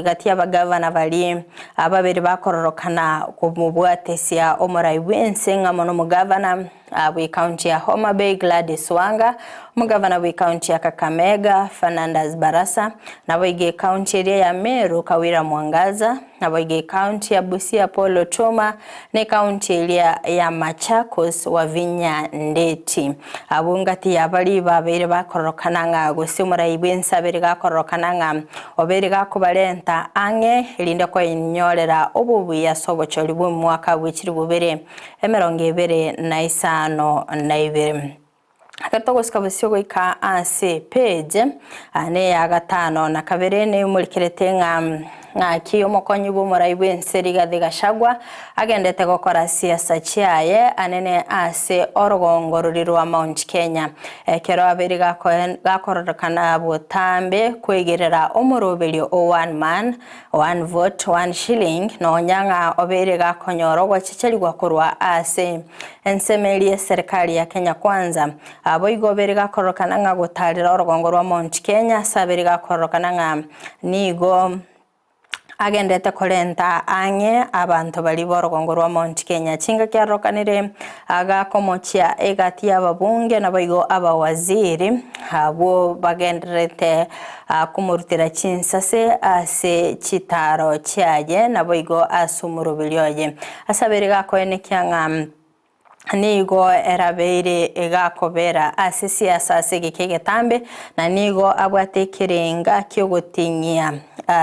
gati y'abagavana baria babere bakororokana komobwatesia omorai bw'ense ng'amo nomogavana bw'ecounty ya Homa Bay Gladys Wanga, omogavana bw'ecounty ya Kakamega Fernandas Barasa, naboigo ecounty eria ya Meru Kawira Mwangaza, Naboigo ecounty ya Busia Paul Otuoma na ecounty eria ya Machakos Wavinya Ndeti. Abwo ngati ya baria babeire bakororokana ng'a gose omorai bw'ense abeire gakororokana ng'a obeire gakobarenta ang'e erinde koenyorera obobuya ase obochori bw'omwaka bwe chilifu bibere emerongo ebere na isano na ibere. Ekero togosika bosio goika ase page neya gatano na kabere nemorikerete ng'a ng'aki omokonyi bw'omorai bw'ense Rigathi Gachagua agendete gokora siasa chiaye anene ase orogongo roria rwa Mount Kenya ekero abeire gakororekana botambe kwegerera omoroberio o one man one vote one shilling nonya ng'a obeire gakonyora ogochecherigwa korwa ase Ensemo eria y'eserikari ya Kenya Kwanza, boigo obere gakororokana ng'a gotarera orogongo rwa Mount Kenya ase abere gakororokana ng'a nigo agendete korenta ang'e abanto baria b'orogongo rwa Mount Kenya. Chingaki arorokanire agakomochia egati y'ababunge naboigo abawaziri abwo bagendererete komorutera chinsase ase chitaaro chiaye naboigo ase omoroberi oye. Ase abere gakoenekia ng'a nigo erabeire egakobera ase siasa ase egeka egetambe, na nigo abwate ekerenga ki'ogoting'ia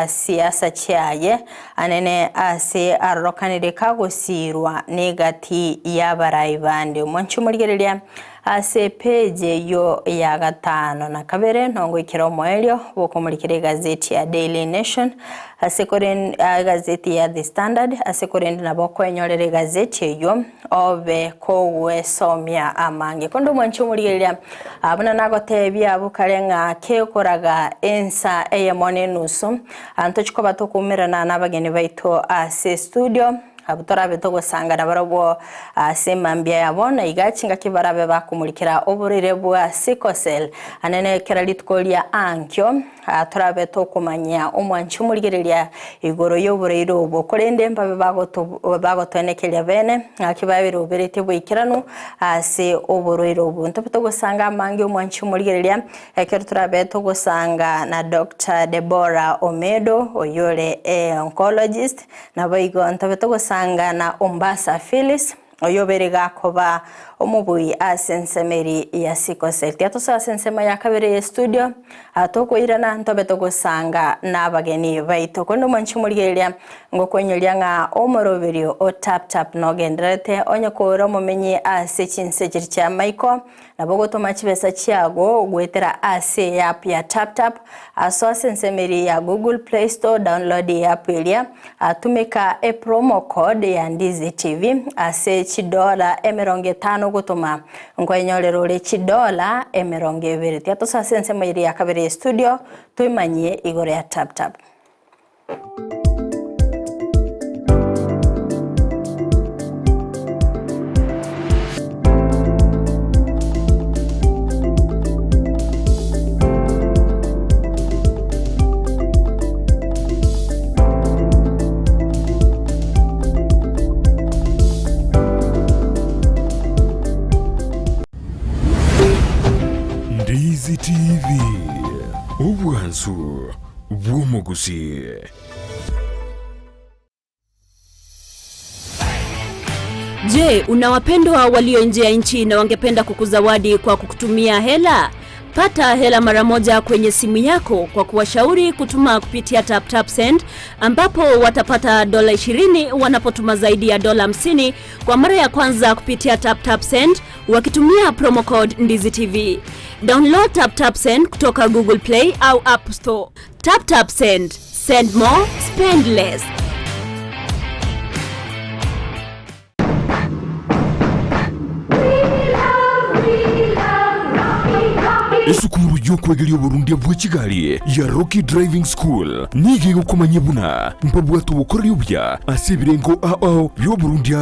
siasa chiaye anene ase arorokanire kagosiirwa negati y'abarai bande. Omwanchi omorigereria Ase epeji eyio ya gatano na kabere nongoikera omoerio bw'okomorikera egazeti ya Daily Nation ase korende egazeti ya The Standard ase korende nabo okwenyorera egazeti eyio obe kogwesomia amange. Konde omwanchi omorigereria buna nagotebia abwo kare ng'a kekoraga ensa eyemo na enusu ntochi koba tokoumerana nabageni baito ase estudio. Abwo torabe togosangana barabwo ase emambia ya bono iga chingaki barabe bakomorikera oborwaire bwa sickle cell. Anene kera rituko ria ankio torabe tokomanyia omwanchi omorigereria igoro y'oborwaire obwo, korende mbabe bagotoenekeria bene ng'aki baberoberetie boikeranu ase oborwaire obwo. Ntobe togosanga amange omwanchi omorigereria Ekero torabe togosanga na Doctor Deborah Omedo oyore oncologist, naboigo ntobe togosanga na Ombasa Phyllis oyobeire gakoba omobui ase ensemo eri ya Sickle Cell. Tiga tosoe ase ensemo ya kabere ye studio, tokoirana ntobe togosanga na abageni baito. Korende omwanchi omorigereria ngokoinyoria ng'a omoroberio o Tap Tap nogendererete onye kore omomenyi ase chinse chiria chia maiko, Nabo ogotoma chibesa chiago goetera ase eapp ya TapTap, asoa ase ensemo eria ya Google Play Store, download eapp eria, tumeka epromo code ya Ndizi TV ase chidola emerongo etano ogotoma nkoenyorera ore chidola emerongo ebere. Tiga tosoe ase ensemo eria ya kabere ye studio toimanyie igoro ya TapTap. Ndizi TV, obwansu bw'omogusi. Je, una wapendwa walio nje ya nchi na wangependa kukuzawadi kwa kukutumia hela? Pata hela mara moja kwenye simu yako kwa kuwashauri kutuma kupitia TapTap Send ambapo watapata dola 20 wanapotuma zaidi ya dola 50 kwa mara ya kwanza kupitia TapTap Send wakitumia promo code Ndizi TV. Download TapTap Send kutoka Google Play au App Store. TapTap Send. Send more, spend less. Esukuru y'okwegeria oborundia bwe chigari ya Rocky Driving School nigo egokomanyia buna mbabwate obokoreri obuya ase ebirengo ao ao bi'oborundia.